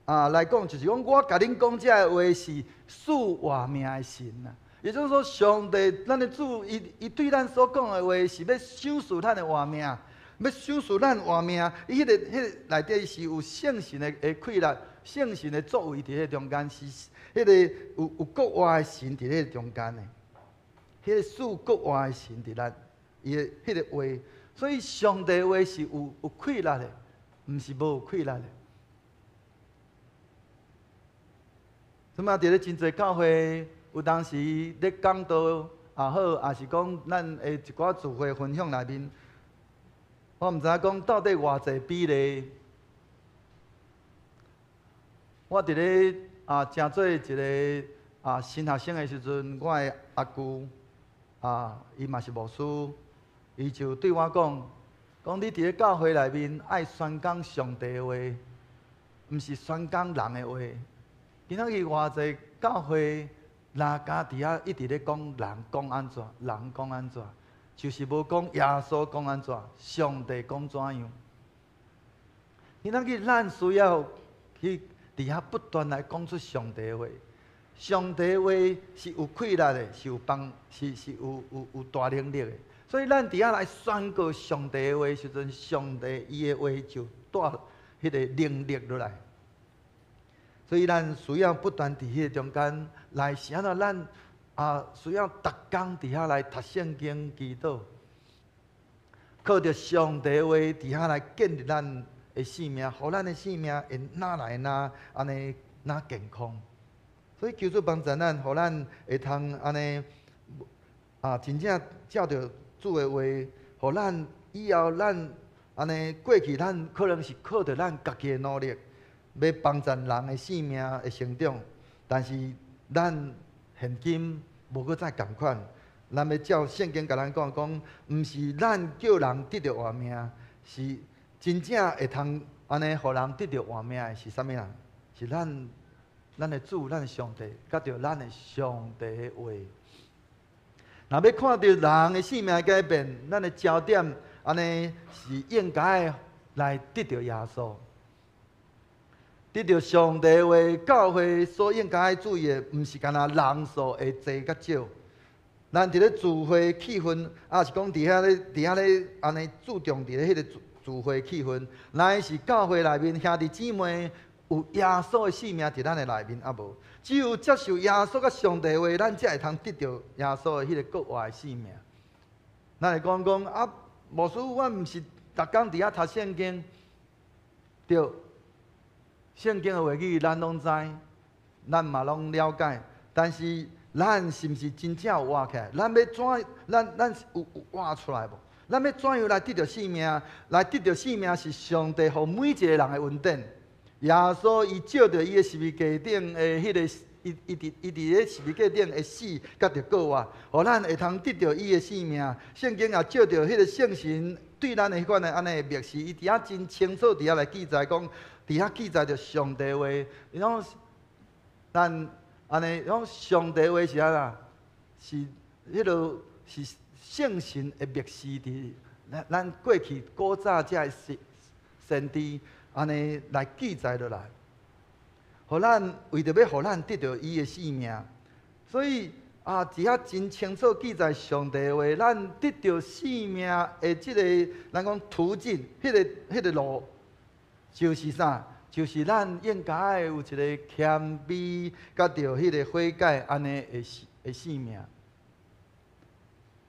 啊來講，就是講我共恁講這的話是賜活命的神啊。也就是說，上帝咱的主，伊對咱所講的話是欲賞賜咱的活命，欲賞賜咱活命。伊彼个內底是有聖神的氣力，聖神的作為佇彼中間，是彼个有復活的神佇彼中間的。彼个賜復活的神佇咱伊的彼个話，所以上帝話是有氣力的，毋是無氣力的。什麼？佇咧真濟教會，有當時咧講道也好，抑是講咱的一寡聚會分享內面，我毋知影講到底偌濟比例。我佇咧啊，成做一个啊新學生的時陣，我的阿舅啊，伊嘛是牧師，伊就對我講：講你佇咧教會內面愛宣講上帝話，毋是宣講人的話。今仔日偌濟教會，若敢佇遐一直咧講人講按怎，人講按怎，就是無講耶穌講按怎，上帝講怎樣。今仔日咱需要去佇遐不斷來講出上帝話，上帝話是有氣力的，是有幫，是有大能力的。所以咱佇遐來宣告上帝的話時陣，上帝伊的話就帶彼个能力落來。所以咱需要不斷佇彼個中間來是按怎？咱啊需要逐工佇遐來讀聖經、祈禱，靠著上帝話佇遐來建立咱的生命，予咱的生命會愈來愈按呢愈健康。所以求主幫助咱，予咱會通按呢啊，真正照著主的話，予咱以後咱按呢過去，咱可能是靠著咱家己的努力，欲幫助人的生命的成長，但是咱現今無閣再仝款。咱欲照聖經共咱講講，毋是咱叫人得著活命，是真正會通按呢予人得著活命的是啥物人？是咱的主，咱的上帝，佮著咱的上帝的話。若欲看著人的生命改變，咱的焦點按呢是應該來得著耶穌，得著上帝話，教會所應該注意的，毋是干焦人數的濟佮少。咱佇咧聚會氣氛，抑是講佇遐咧按呢注重佇咧彼個聚會氣氛，乃是教會內面兄弟姊妹有耶穌的性命佇咱的內面抑無？只有接受耶穌佮上帝話，咱才會通得著耶穌的彼個復活的性命。咱會講講啊，牧師，我毋是逐工佇遐讀聖經，對，聖經的話語咱攏知，咱嘛攏了解，但是咱是毋是真正有活起來？咱欲怎？咱有活出來無？咱欲怎樣來得著性命？來得著性命是上帝予每一個人的恩典。耶穌伊照著伊的十字架頂的彼個，伊佇咧十字架頂的死，佮著復活，予咱會通得著伊的性命。聖經也照著彼個聖神對咱的彼款的按呢默示，伊佇遐真清楚佇遐來記載講，佇遐記載著上帝話，伊講咱。按呢，講上帝話是按怎？是彼个是聖神的默示佇咱過去古早遮的先知按呢來記載落來，予咱為著欲予咱得著伊的性命，所以啊，佇遐真清楚記載上帝話，咱得著性命的這个咱講途徑，彼个路就是啥？就是咱應該有一個謙卑，佮著彼个悔改，按呢的性命。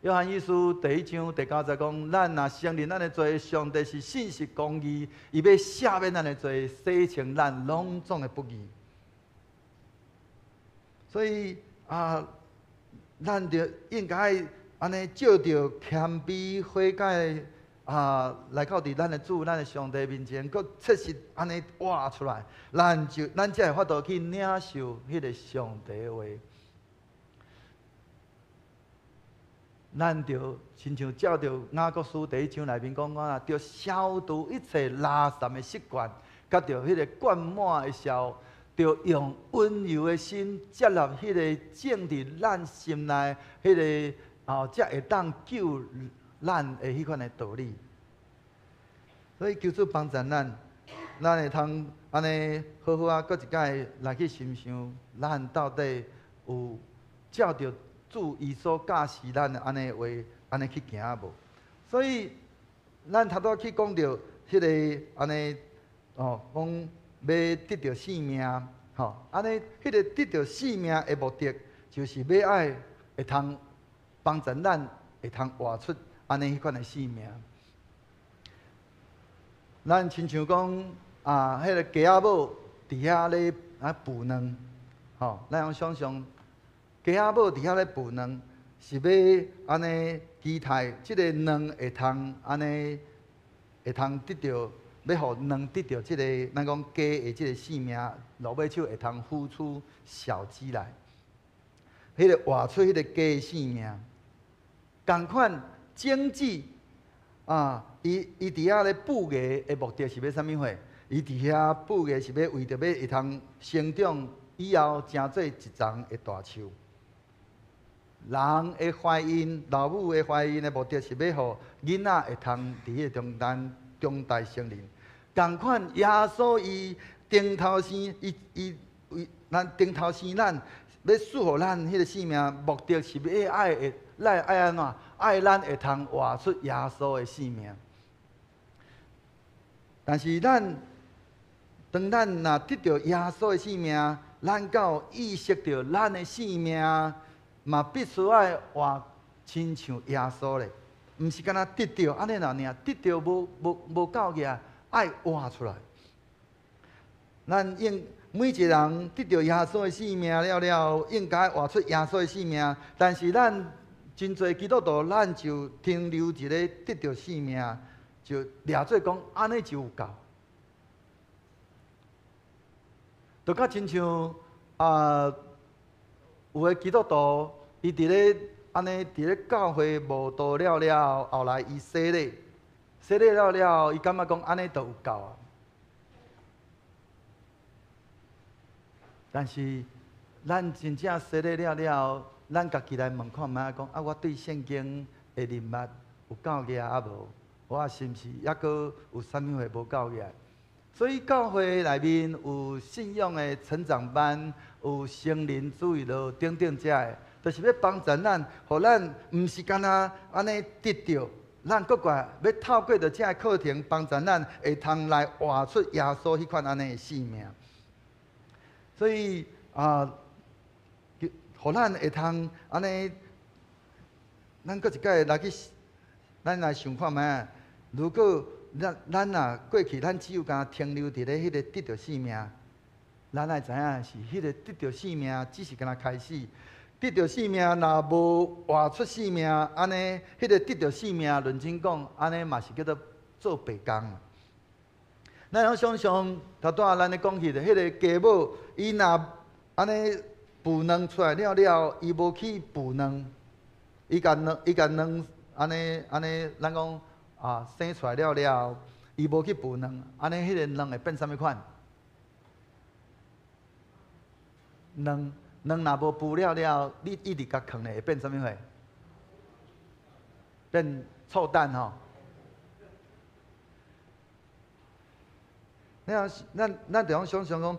約翰一書第一章第九節講：咱若承認咱的罪，上帝是信實公義，伊欲赦免咱的罪，洗清咱攏總的不義。所以啊，咱著應該按呢照著謙卑悔改。啊，來到佇咱的主、咱的上帝面前，閣切實按呢活出來，咱才會法度去領受彼个上帝話。咱著親像照著雅各書第一章內面講講啊，著消除一切垃圾的習慣，佮著彼个灌滿的潲，著用溫柔的心接納彼个種佇咱心內彼个哦，才會當救咱的彼款的道理。所以求主幫助咱，咱會通按呢好好啊，閣一擺來去深想，咱到底有照著主伊所教示咱的按呢話，按呢去行無？所以咱頭拄去講著彼个按呢哦，講欲得著性命，吼，按呢彼个得著性命的目的，就是欲愛會通幫助咱會通活出按呢彼款的性命。咱親像講啊，彼个雞仔母佇遐咧啊孵卵，吼，咱用想像雞仔母佇遐咧孵卵，是欲按呢期待這个卵會通按呢會通得著，欲予卵得著這个咱講雞的這个性命，落尾手會通孵出小雞來，彼个活出彼个雞的性命，仝款種子啊，伊佇遐咧孵芽的目的是欲啥物貨？伊佇遐孵芽是欲為著欲會通成長，以後成做一叢的大樹。人的懷孕，老母的懷孕的目的是欲予囡仔會通佇彼个中間長大成人。仝款耶穌伊頂頭生，伊伊為咱頂頭生咱，欲賜予咱彼个性命，目的是欲愛會，咱愛按怎？愛咱會通活出耶穌的性命。但是咱當咱若得著耶穌的性命，咱敢有意識著咱的性命嘛必須愛活親像耶穌咧，毋是干焦得著按呢爾，得著無夠額，愛活出來。咱應每一個人得著耶穌的性命了了，應該活出耶穌的性命。但是咱真濟基督徒，咱就停留佇咧得著性命，就掠做講按呢就有夠。就較親像啊，有的基督徒，伊佇咧按呢佇咧教會慕道了了，後來伊洗禮，洗禮了了，伊感覺講按呢就有夠啊。但是咱真正洗禮了了，咱家己來問看覓講啊，我對聖經的認捌有夠額抑無？我是毋是猶閣有啥物貨無夠起來？所以教會內面有信仰的成長班，有成人主日學等等遮的，就是欲幫助咱，予咱毋是干焦按呢得著，咱閣過欲透過著這个課程幫助咱會通來活出耶穌彼款按呢的生命。所以啊，予咱會通按呢，咱閣一擺來去，咱來想看覓仔。如果咱若過去，咱只有干焦停留佇咧彼個得著生命，咱愛知影是彼個得著生命，只是干焦開始。得著生命，若無活出生命，按呢，彼個得著生命，論真講，按呢嘛是叫做做白工。咱會想像頭拄仔咱咧講起的彼個雞母，伊若按呢孵卵出來了了，伊無去孵卵，伊共卵按呢按呢，咱講啊生出來了了，伊無去孵卵，按呢彼個卵會變啥物款？卵卵若無孵了了，你一直共囥咧，會變啥物貨？變臭蛋吼！你若咱咱就通想像講，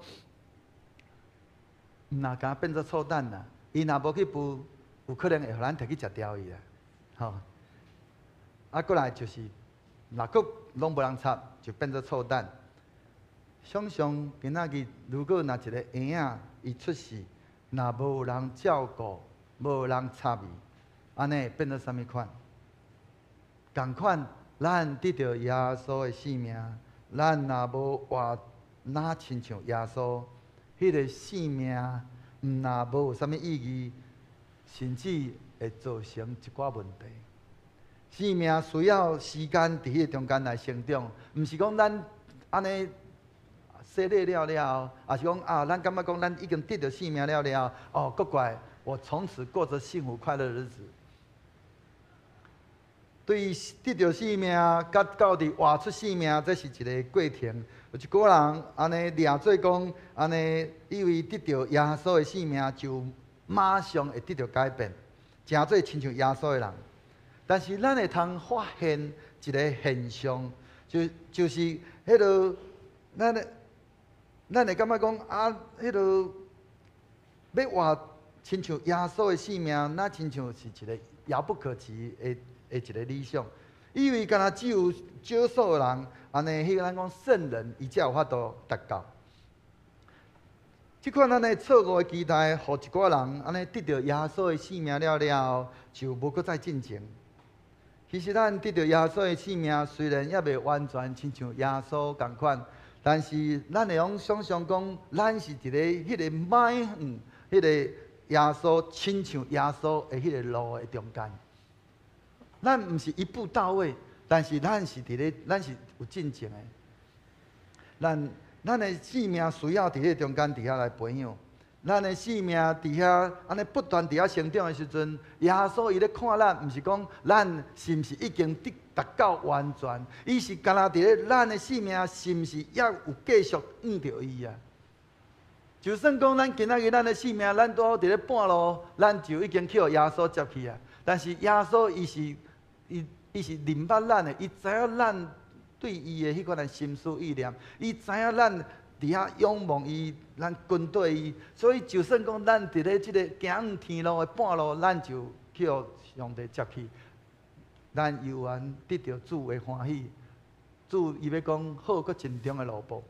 毋若共變做臭蛋啦，伊若無去孵，有可能會予咱提去食掉伊啦，吼！啊，過來就是，若閣攏無人插，就變做臭蛋。想像今仔日，如果若一個嬰仔伊出世，若無人照顧，無人插伊，按呢會變做啥物款？仝款，咱得著耶穌的生命，咱若無活若親像耶穌，彼個生命毋若無有啥物意義，甚至會造成一寡問題。生命需要時間佇彼個中間來成長，毋是講咱按呢洗禮了了後，抑是講啊，咱感覺講咱已經得著生命了了，哦，閣過來，我從此過著幸福快樂的日子。對得著生命，佮到佇活出生命，這是一個過程。有一寡人按呢掠做講，按呢以為得著耶穌的生命就馬上會得著改變，成做親像耶穌的人。但是咱會通發現一個現象，就是彼个，咱會感覺講啊，彼个欲活親像耶穌的生命，若親像是一個遙不可及的的一個理想。以為干焦只有少數的人，按呢，彼個咱講聖人，伊才有法度達到。這款按呢錯誤的期待，予一寡人按呢得著耶穌的生命了了後，就無閣再進前。其實咱得著耶穌的生命，雖然猶未完全親像耶穌仝款，但是咱會用想像講，咱是佇咧彼個邁向彼個耶穌親像耶穌的彼個路的中間。咱毋是一步到位，但是咱是佇咧，咱是有進前的。咱的生命需要佇彼個中間佇遐來培養。咱的生命佇遐按呢不斷佇遐成長的時陣，耶穌伊咧看咱，毋是講咱是毋是已經得達到完全，伊是干焦佇咧咱的生命是毋是猶有繼續向著伊啊？就算講咱今仔日咱的生命，咱拄好佇咧半路，咱就已經去予耶穌接去啊。但是耶穌伊是伊是認捌咱的，伊知影咱對伊的彼款的心思意念，伊知影咱佇遐仰望伊，咱跟綴伊，所以就算講咱佇咧這个行向天路的半路，咱就去予上帝接去，咱猶原得著主的歡喜。主伊欲講好閣真長的路途。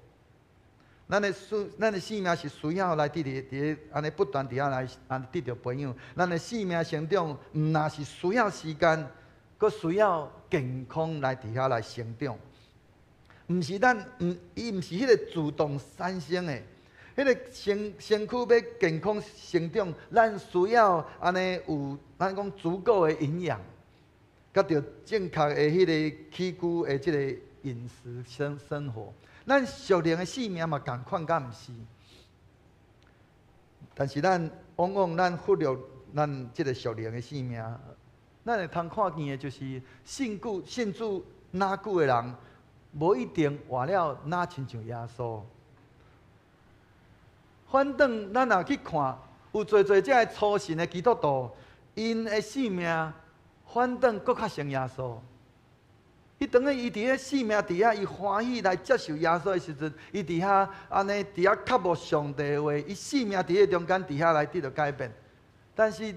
咱的生命是需要來佇咧佇咧按呢不斷佇遐來按呢得著培養。咱的生命成長，毋若是需要時間，閣需要健康來佇遐來成長。毋是咱，毋伊毋是彼個自動產生的，彼個身軀欲健康成長，咱需要按呢有咱講足夠的營養，佮著正確的彼個起居的這個飲食生活。咱屬靈的生命嘛仝款，敢毋是？但是咱往往咱忽略咱這個屬靈的生命，咱會通看見的就是信久信主若久的人，無一定活了若親像耶穌。反轉咱若去看，有濟濟這个初信的基督徒，𪜶的生命反轉閣較像耶穌。伊當伊佇咧生命佇遐，伊歡喜來接受耶穌的時陣，伊佇遐按呢佇遐渴慕上帝的話，伊生命佇彼中間佇遐來得著改變。但是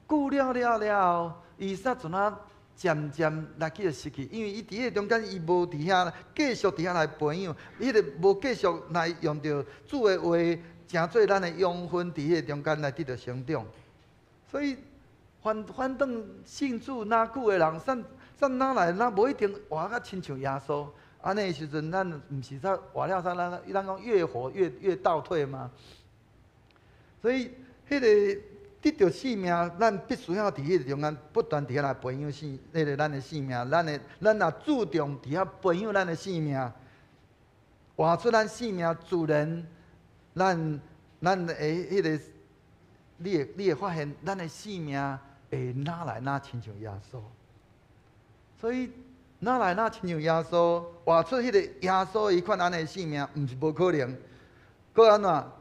久了了了後，伊煞怎啊漸漸來去失去，因為伊佇彼中間，伊無佇遐繼續佇遐來培養，彼个無繼續來用著主的話，成做咱的養分，佇彼个中間來得著成長。所以反反轉信主若久的人，煞煞哪來哪無一定活甲親像耶穌？按呢時陣，咱毋是煞活了煞咱咱講越活越越倒退嗎？所以，彼个得著生命，咱必須要佇彼個中間不斷佇遐來培養生，彼个咱的生命。咱的咱若注重佇遐培養咱的生命，活出咱生命，自然咱咱會彼个，你會你會發現，咱的生命會愈來愈親像耶穌。所以，愈來愈親像耶穌，活出彼個耶穌彼款按呢生命，毋是無可能。閣按怎？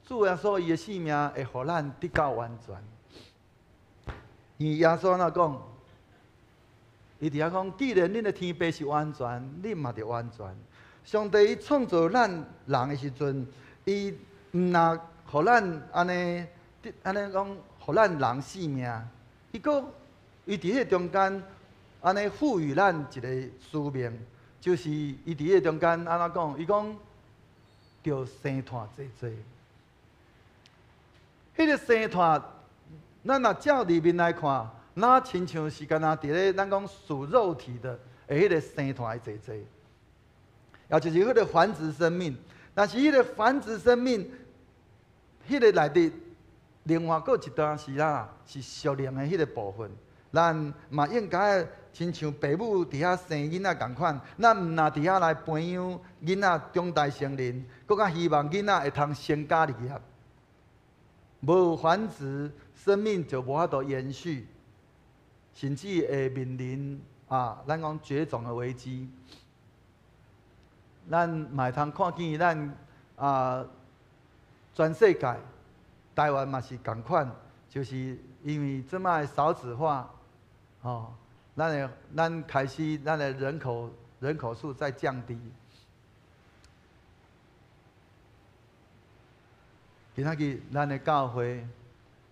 主耶穌伊的生命會予咱得到完全。因為耶穌按怎講？伊佇遐講，既然恁的天父是完全，恁嘛著完全。上帝伊創造咱人的時陣，伊毋若予咱按呢，按呢講，予咱人生命，伊閣伊佇彼个中間按呢賦予咱一個使命，就是伊佇彼個中間按怎講？伊講著生湠濟濟。彼个生湠，咱若照字面來看，若親像是敢若佇咧咱講屬肉體的，的彼个生湠濟濟，也就是彼个繁殖生命。但是彼个繁殖生命，彼个內底另外閣一段是啥？是屬靈的彼个部分。咱嘛應該親像爸母佇遐生囡仔仝款，咱毋若佇遐來培養囡仔長大成人，閣較希望囡仔會通成家立業。無繁殖，生命就無法度延續，甚至會面臨啊，咱講絕種的危機。咱嘛會通看見咱啊，全世界台灣嘛是仝款，就是因為這擺少子化，吼，咱的咱開始咱的人口人口數在降低。今仔日咱的教會，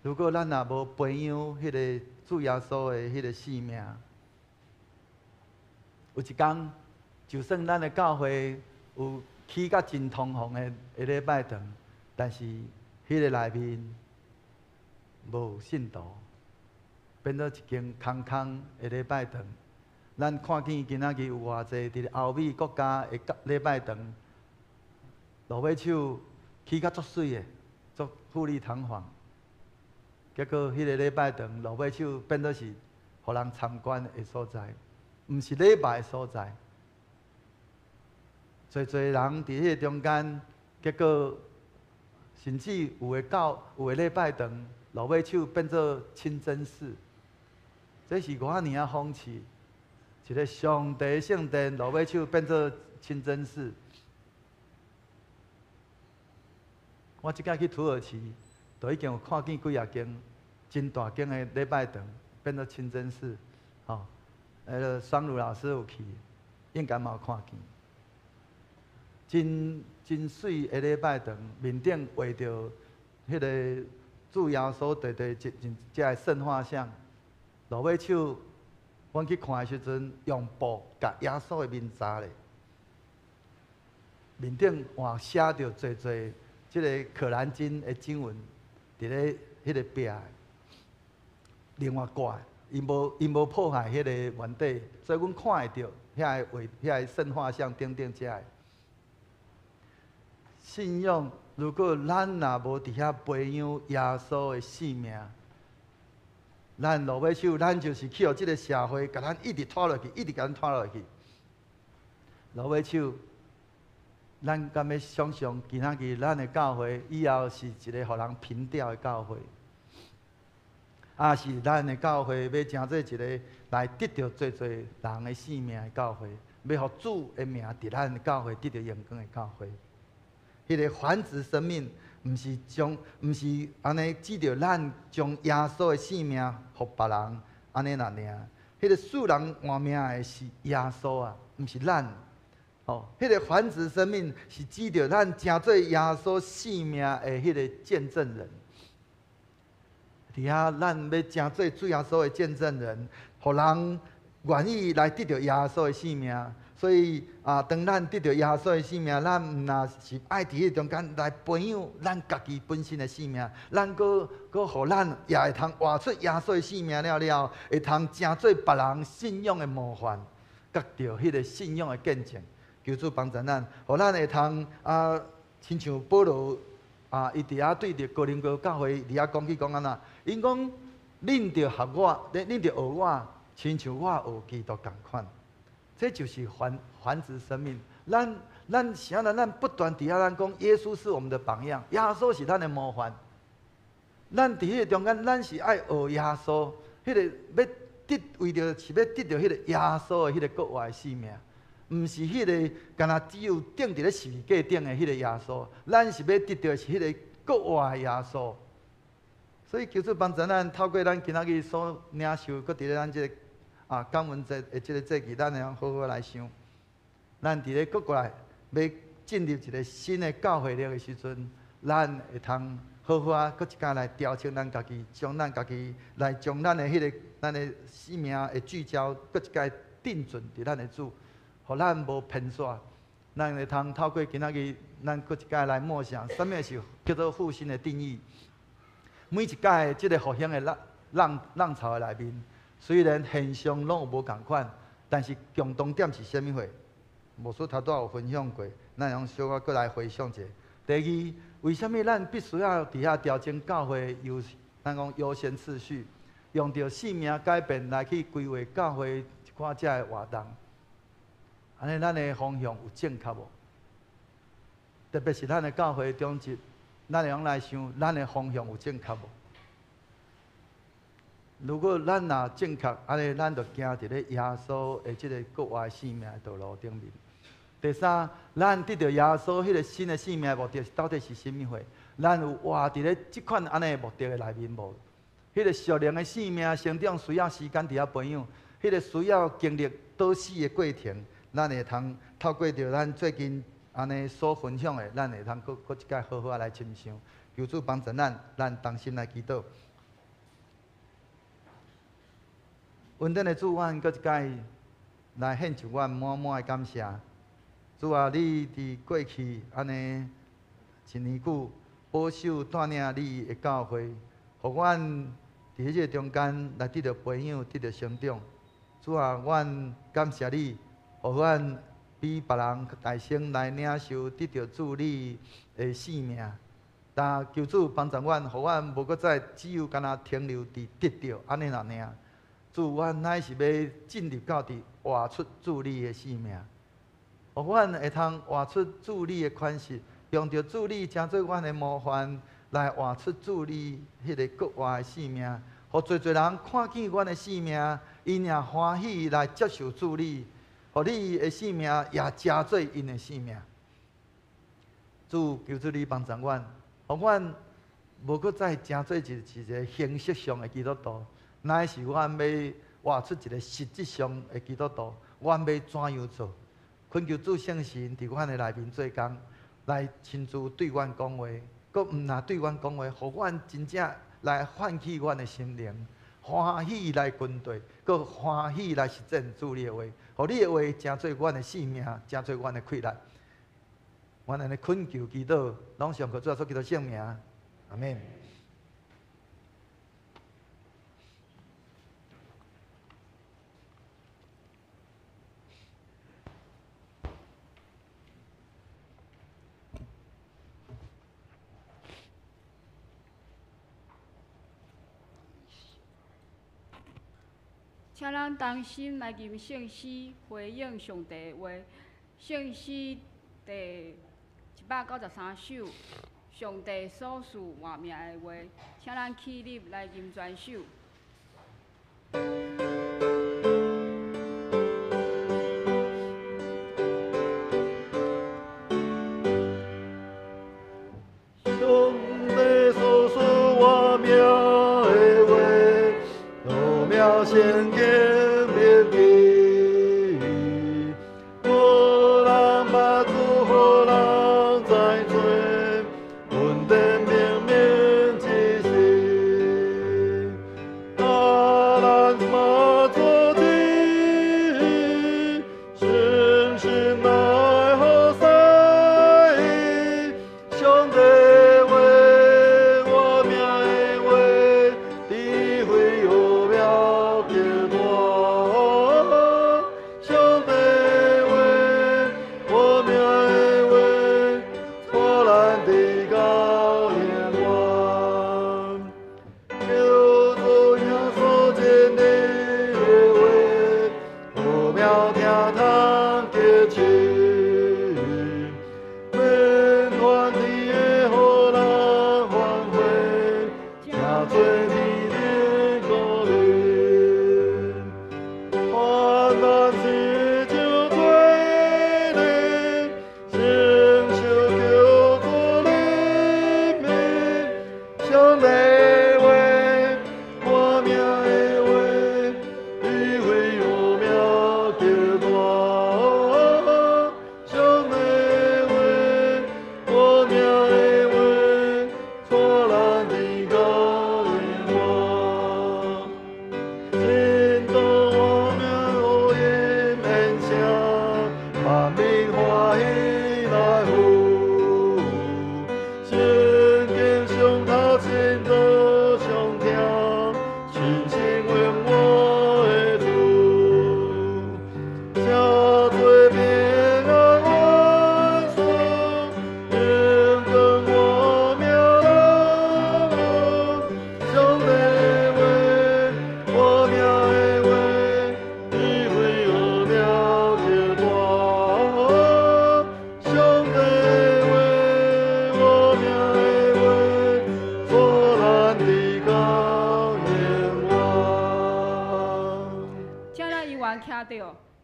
如果咱若無培養彼个主耶穌的彼个生命，有一工，就算咱的教會有起甲真堂皇的的禮拜堂，但是彼个內面無信徒，變做一間空空的禮拜堂。咱看見今仔日有偌濟佇歐美國家的禮拜堂，落尾手起甲足媠的，足富麗堂皇，結果彼个禮拜堂落尾手變做是予人參觀的所在，毋是禮拜的所在。濟濟人佇彼个中間，結果甚至有的教有的禮拜堂落尾手變做清真寺，這是偌爾仔諷刺，一个上帝聖殿落尾手變做清真寺。我這擺去土耳其，就已經有看見幾若間真大間的禮拜堂變做清真寺，吼，彼个雙儒老師有去，應該嘛有看見。真真媠的禮拜堂，面頂畫著彼个主耶穌弟弟這這个聖畫像，落尾手，阮去看的時陣，用布共耶穌的面罩咧，面頂換寫著濟濟這个可蘭經的經文，佇咧彼个壁，另外掛，伊無伊無破壞彼個原底，所以阮看會著遐个畫遐个聖畫像等等遮个。信仰，如果咱若無佇遐培養耶穌的生命，咱落尾手，咱就是去予這个社會共咱一直拖落去，一直共咱拖落去。落尾手，咱敢欲想像今仔日咱的教會以後是一个予人憑吊的教會，抑是咱的教會欲成做一个來得著濟濟人的生命的教會，欲予主的名佇咱的教會得著榮光的教會？彼个繁殖生命，毋是將，毋是按呢，指著咱將耶穌的生命予別人，按呢爾爾。彼个使人活命的是耶稣啊，毋是咱。哦，彼个繁殖生命是指著咱成做耶稣性命的彼个见证人。伫遐，咱欲成做主耶稣的见证人，予人愿意来得著耶稣的性命。所以啊，当咱得著耶稣的性命，咱毋若是爱伫彼中间来培养咱家己本身的性命，咱阁予咱也会通活出耶稣的性命了了，会通成做别人信仰的模范，得著彼个信仰的见证。求主帮助咱，予咱会通啊，亲像保罗啊，伊伫遐对著哥林多教会伫遐讲起讲按怎？𪜶讲，恁著学我，恁著学我，亲像我学基督仝款。这就是繁殖生命。咱啥人？咱不断伫遐咱讲，耶稣是我们的榜样，耶稣是咱的模范。咱伫彼个中间，咱是爱学耶稣，彼个欲得为著是欲得著彼个耶稣的彼个复活的生命。毋是彼个，干焦只有钉伫咧十字架顶的彼个耶稣，咱是欲得著是彼个复活的耶稣。所以求主帮助咱，透过咱今仔日所领受，阁伫咧咱这个感恩节的这个节期，咱会通好好来想。咱伫咧阁过来欲进入一个新的教会历的时阵，咱会通好好啊，阁一工来调整咱家己，将咱家己来将咱的彼个咱的生命的聚焦，阁一摆定准伫咱的主。予咱无偏煞，咱会通透过今仔日，咱阁一摆来默想，啥物是叫做复兴的定义？每一届这个复兴的浪潮的内面，虽然现象拢有无仝款，但是共同点是啥物货？牧师头拄仔有分享过，咱用小可阁来回想者。第二，为啥物咱必须要伫遐调整教会优，咱讲优先次序，用著生命改变来去规划教会一寡遮的活动？按呢，咱的方向有正确无？特别是咱的教会长执，咱会用来想，咱的方向有正确无？如果咱若正确，按呢，咱就行伫咧耶稣的这个复活生命的道路顶面。第三，咱得著耶稣彼个新的生命的目的到底是啥物货？咱有活伫咧这款按呢的目的的内面无？彼个属灵的生命成长需要时间伫遐培养，彼个需要经历倒死的过程。咱会通透过著咱最近按呢所分享的，咱会通阁阁一摆好好仔来深想。求主帮助咱，咱同心来祈祷。恩典的主，阮阁一摆来献上阮满满的感谢。主啊，你伫过去按呢一年久保守带领你的教会，予阮伫这个中间来得著培养，得著成长。主啊，阮感谢你。予阮比别人较大声来领受得著主你的生命，但求主帮助阮，予阮无阁再只有干焦停留伫得著按呢尔。主，阮乃是欲进入到伫活出主你的生命，予阮会通活出主你的款式，用著主你成做阮的模范，来活出主你彼个复活的生命，予济济人看见阮的生命，𪜶也欢喜来接受主你。予你的生命也成做𪜶的生命。主，求主你帮助阮，予阮无阁再成做一个形式上的基督徒，乃是阮欲活出一个实质上的基督徒。阮欲怎样做？恳求主圣神伫阮的内面做工，来亲自对阮讲话，阁毋若对阮讲话，予阮真正来唤起阮的心灵。欢喜来跟随，阁欢喜来实践主你的话，予你的话成做阮的性命，成做阮的气力。阮按呢恳求祈祷，拢上靠主耶稣基督圣名，阿们。请咱同心来吟圣诗，回应上帝的话。圣诗第193首，上帝所赐活命的话，请咱起立来吟全首。上帝所赐活命的话，罗命圣经。做天顶降临。患难是就罪人，承受救主的命。上帝话，我命的话，你为有名极大。上帝话，我命的话，带咱天国永活。真道我命福音演声，万民欢喜来赴。圣经上头真道上听，亲身永活的主。写做平安万事，荣光我命来赴。上帝话，我命的话，你为何名极大？上帝话，我命的话，带咱至高永活。请咱犹原徛著，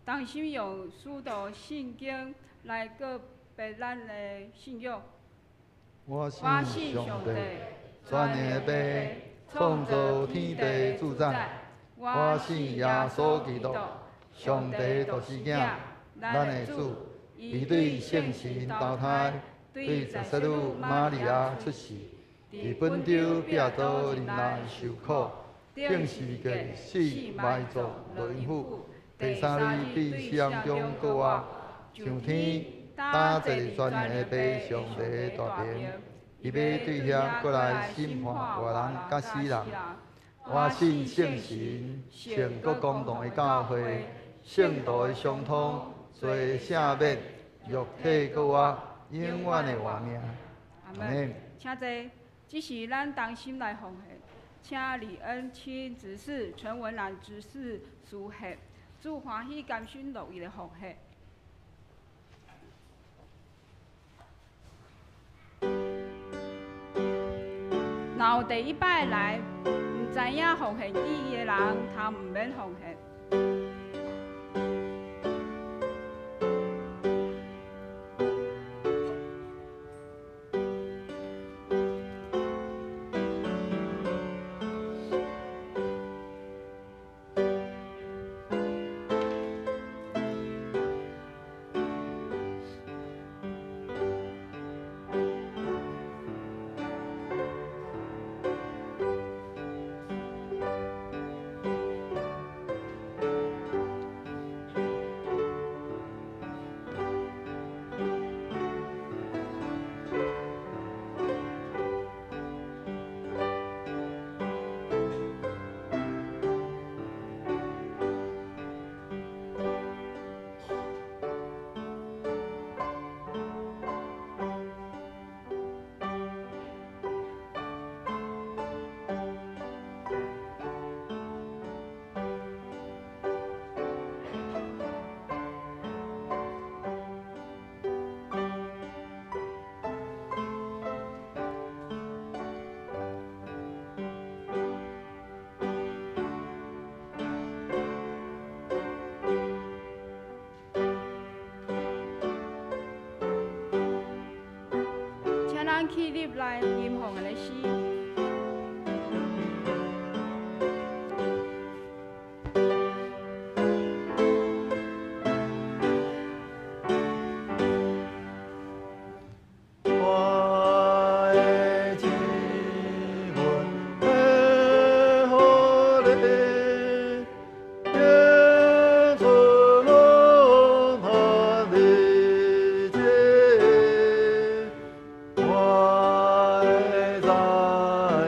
同心用使徒信经来告白咱的信仰。我我信信上帝上帝，全能的父，创造天地主宰。我信耶稣基督，上帝独生子，咱的主，伊对圣神投胎，对十色女玛利亚出世，伫本丢彼拉多忍难受苦，钉十字架死埋葬落阴府，第三日对死人中复活，上天，担坐伫全能的父上帝的大权，伊欲对遐阁来审判活人佮死人。我信圣神、圣国公同的教会、圣徒的相通、罪的赦免、肉体复活、永远的活命。阿门。请坐，这是咱同心来奉献，请李恩钦执事、陈文兰执事书献，主欢喜甘心乐意的奉献。若有第一摆来，毋知影奉献意义的人，通毋免奉献。请咱起立来吟奉的诗。我的亲吻的予你，演出浪漫的情。我的再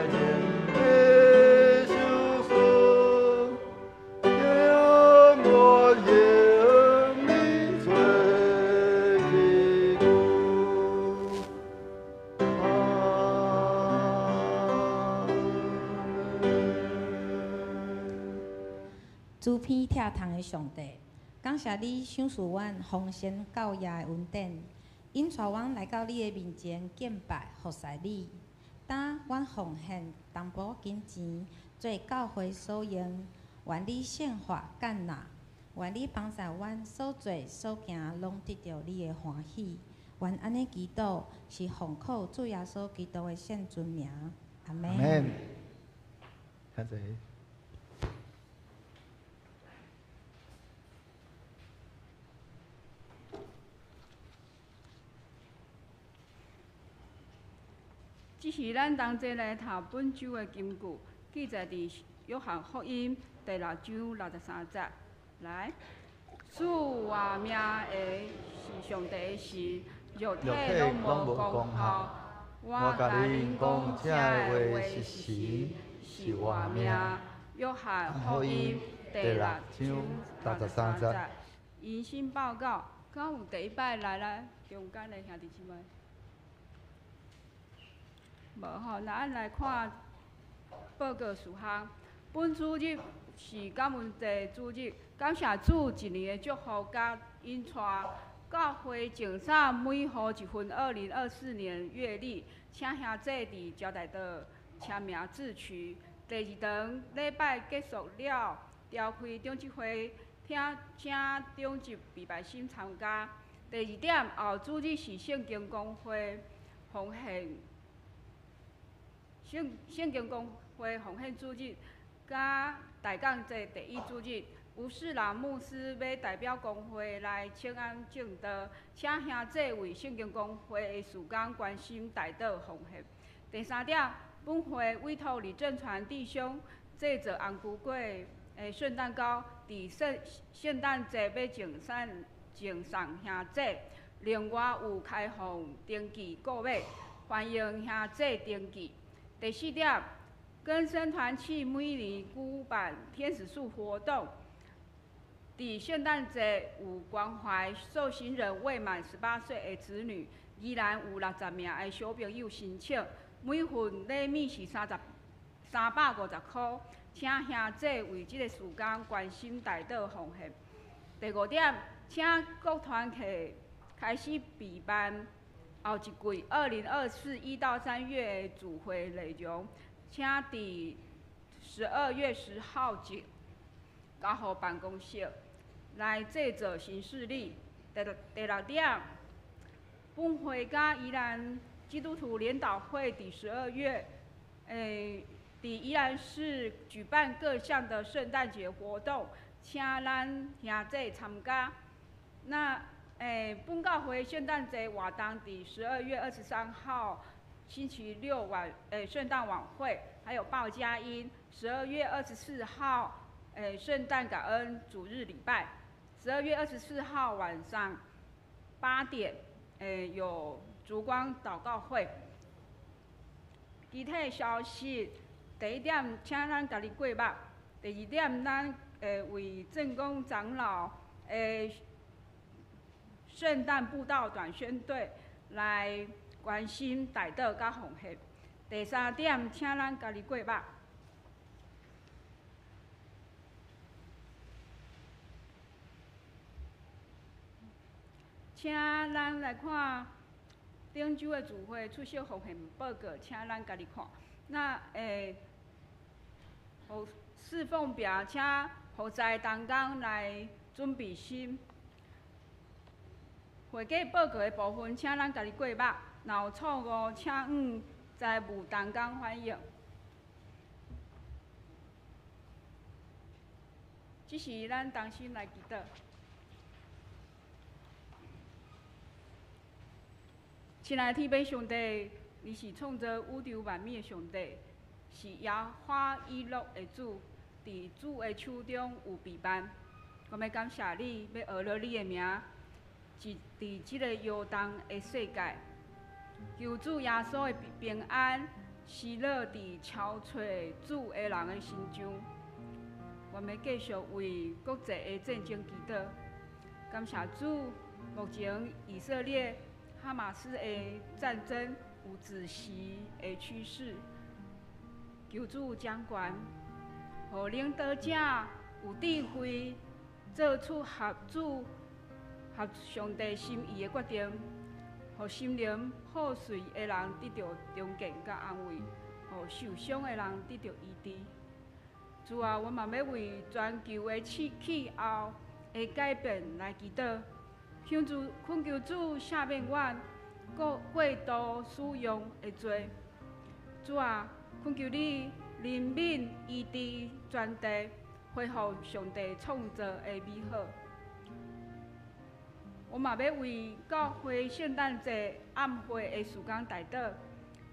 见的相思，让我用你做期久。阿门。诸天疼痛的上帝，感谢你赏赐阮丰盛教业的恩典，引带阮来到你的面前敬拜服侍你。今阮奉獻淡薄金錢做教會所用，願你聖化接納，願你幫助阮所做所行攏得著你的歡喜。願按呢祈禱是奉靠主耶穌基督的聖尊名，阿門。阿門。請坐。這是咱同齊來讀本周的金句，記載佇約翰福音第六章63節。來，賜活命的是上帝的神，肉體攏無功效。我共恁講這的話是神，是活命。約翰福音第六章63節。迎新報告，敢有第一擺來咱中間的兄弟姊妹？無吼，那咱來看報告事項。本主日是感恩節主日，感謝主一年的祝福佮引帶。教會贈送每戶一份2024年月曆，請兄弟佇招待桌簽名自取。第二堂禮拜結束了，召開長執會，請長執畢百心參加。第二點，後主日是聖經公會奉獻。聖經公會奉獻主日，佮大講節第一主日，吳世朗牧師欲代表公會來請安證道，請兄弟為聖經公會的事工關心代禱奉獻。第三點，本會委託李正傳弟兄製作紅菇粿的聖誕糕，佇聖誕節欲贈送兄弟。另外有開放登記購買，歡迎兄弟登記。第四點，更生團契每年舉辦天使樹活動，佇聖誕節有關懷受刑人未滿18歲的子女，依然有60名的小朋友申請，每份禮物是350箍，請兄弟為這個事工關心代禱奉獻。第五點，請各團體開始備辦後一季2024 1到3月的聚會內容，請佇12月10號前交予辦公室來製作行事曆。第六點，本會佮宜蘭基督徒聯禱會佇12月，佇宜蘭市舉辦各項的聖誕節活動，請咱兄弟參加。那本教會聖誕節活動佇12月23號星期六晚，聖誕晚會，還有報佳音。12月24號，聖誕感恩主日禮拜。12月24號晚上8點，有燭光禱告會。其他消息，第一點，請咱家己過目；第二點，咱為正宮長老聖誕布道短宣隊來關心代禱佮奉獻。第三點，請咱家己過目。請咱來看頂周的聚會出席奉獻報告，請咱家己看。那侍奉表，請負責同工來準備心。會計報告的部分，請咱家己過目。若有錯誤，請向財務同工反映。這是咱同心來祈禱。親愛的天父上帝，你是創造宇宙萬物的上帝，是耶和華以勒的主，佇主的手中有備辦。我欲感謝你，欲學了你的名。是佇這个搖動的世界，求主耶穌的平安，喜樂佇敲揣主的人的心上。我們繼續為國際的戰爭祈禱，感謝主。目前以色列哈馬斯的戰爭有止息的趨勢，求主掌權，予領導者有智慧，做出合主合上帝心意的決定，予予心靈破碎的人得著重建佮安慰，予受傷的人得著醫治。主啊，阮嘛欲為全球的氣候的改變來祈禱，懇求懇求主赦免阮過度使用的罪。主啊，懇求你憐憫醫治全地，恢復上帝創造的美好。我嘛欲為教會聖誕節暗會的時間代禱，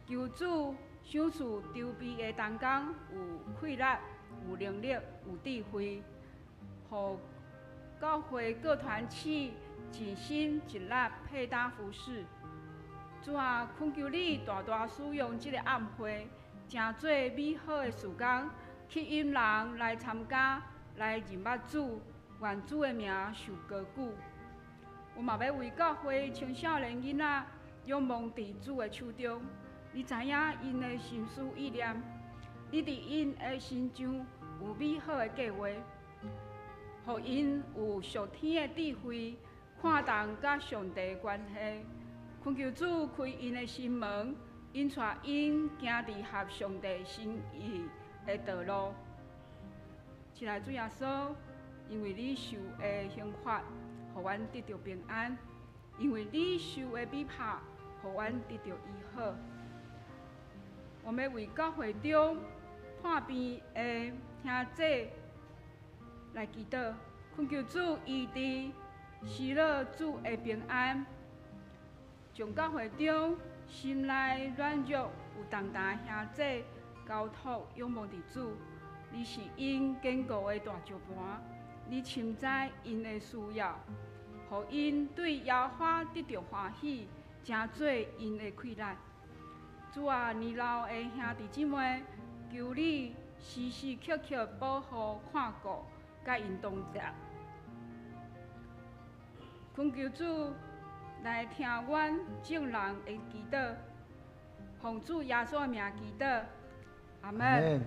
求主賞賜籌備的同工有氣力、有能力、有智慧，予教會各團契盡心盡力配搭服侍。主啊，懇求你大大使用這個暗會，成做美好的時間，吸引人來參加，來認捌主，願主的名受高舉。我嘛欲為教會青少年囡仔仰望佇主的手中，你知影𪜶的心思意念，你佇𪜶的身上有美好的計劃，予𪜶有屬天的智慧，看重佮上帝的關係。懇求主開𪜶的心門，引帶𪜶行佇合上帝心意的道路。親愛的主耶穌，因為你受的刑罰，予阮得著平安；因為你受的逼迫，予阮得著醫好。我們為教會中破病的兄弟來祈禱，懇求主醫治，施予主的平安，將教會中心內軟弱有重擔的兄弟交託仰望佇主，你是𪜶堅固的大石磐，你深知𪜶的需要，予𪜶對耶和華得著歡喜，成做𪜶的氣力。主啊，年老的兄弟姊妹，求你時時刻刻保護、看顧，佮𪜶同在。懇求主來聽阮眾人的祈禱，奉主耶穌的名祈禱，阿們。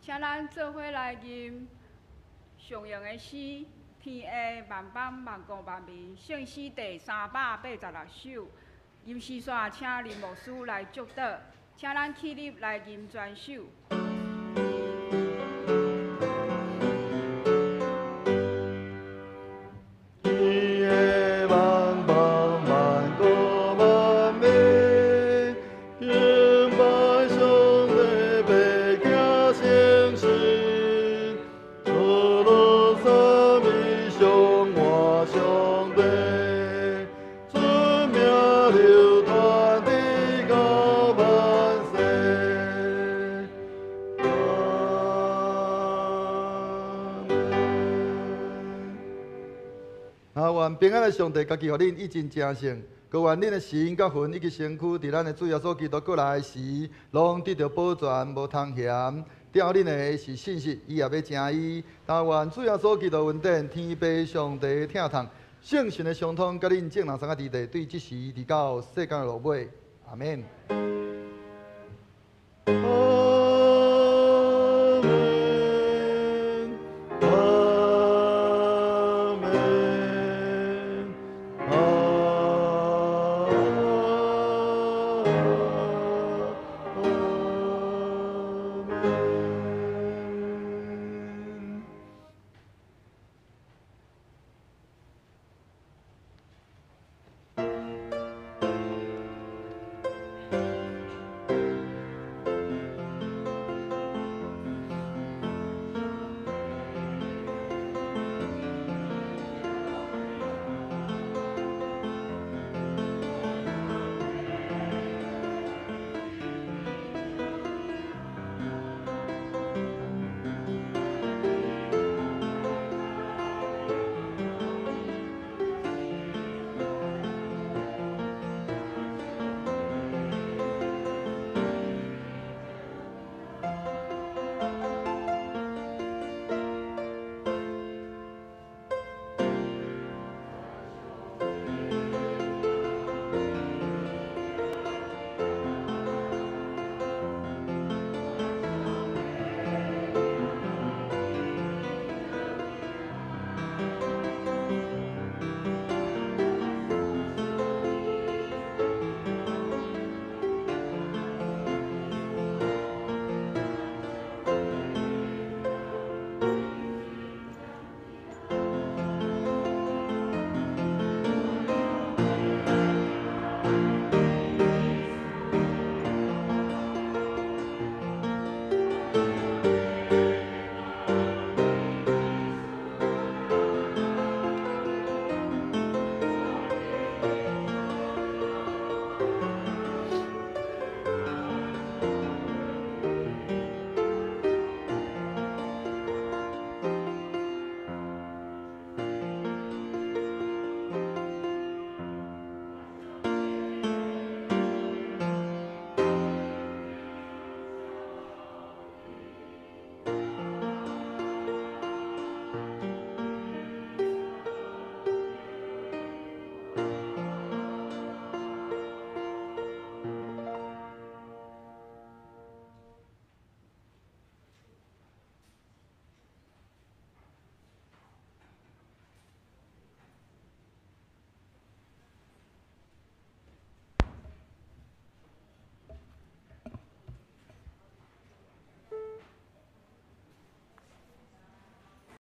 請咱做伙來吟上用的詩，天下萬邦萬國萬民，聖詩第386首。吟詩煞請林牧師來祝禱，請咱起立來吟全首。平安的上帝，家己予恁以真成聖，閣願恁的心佮魂以及身軀，佇咱的主耶穌基督閣來時，攏得著保全，無通嫌。疼恁的是信實，伊也欲成伊。但願主耶穌基督恩典、天父上帝疼痛、聖神的相通，佮恁眾人三個佇地，對這時直到世間的落尾。阿們。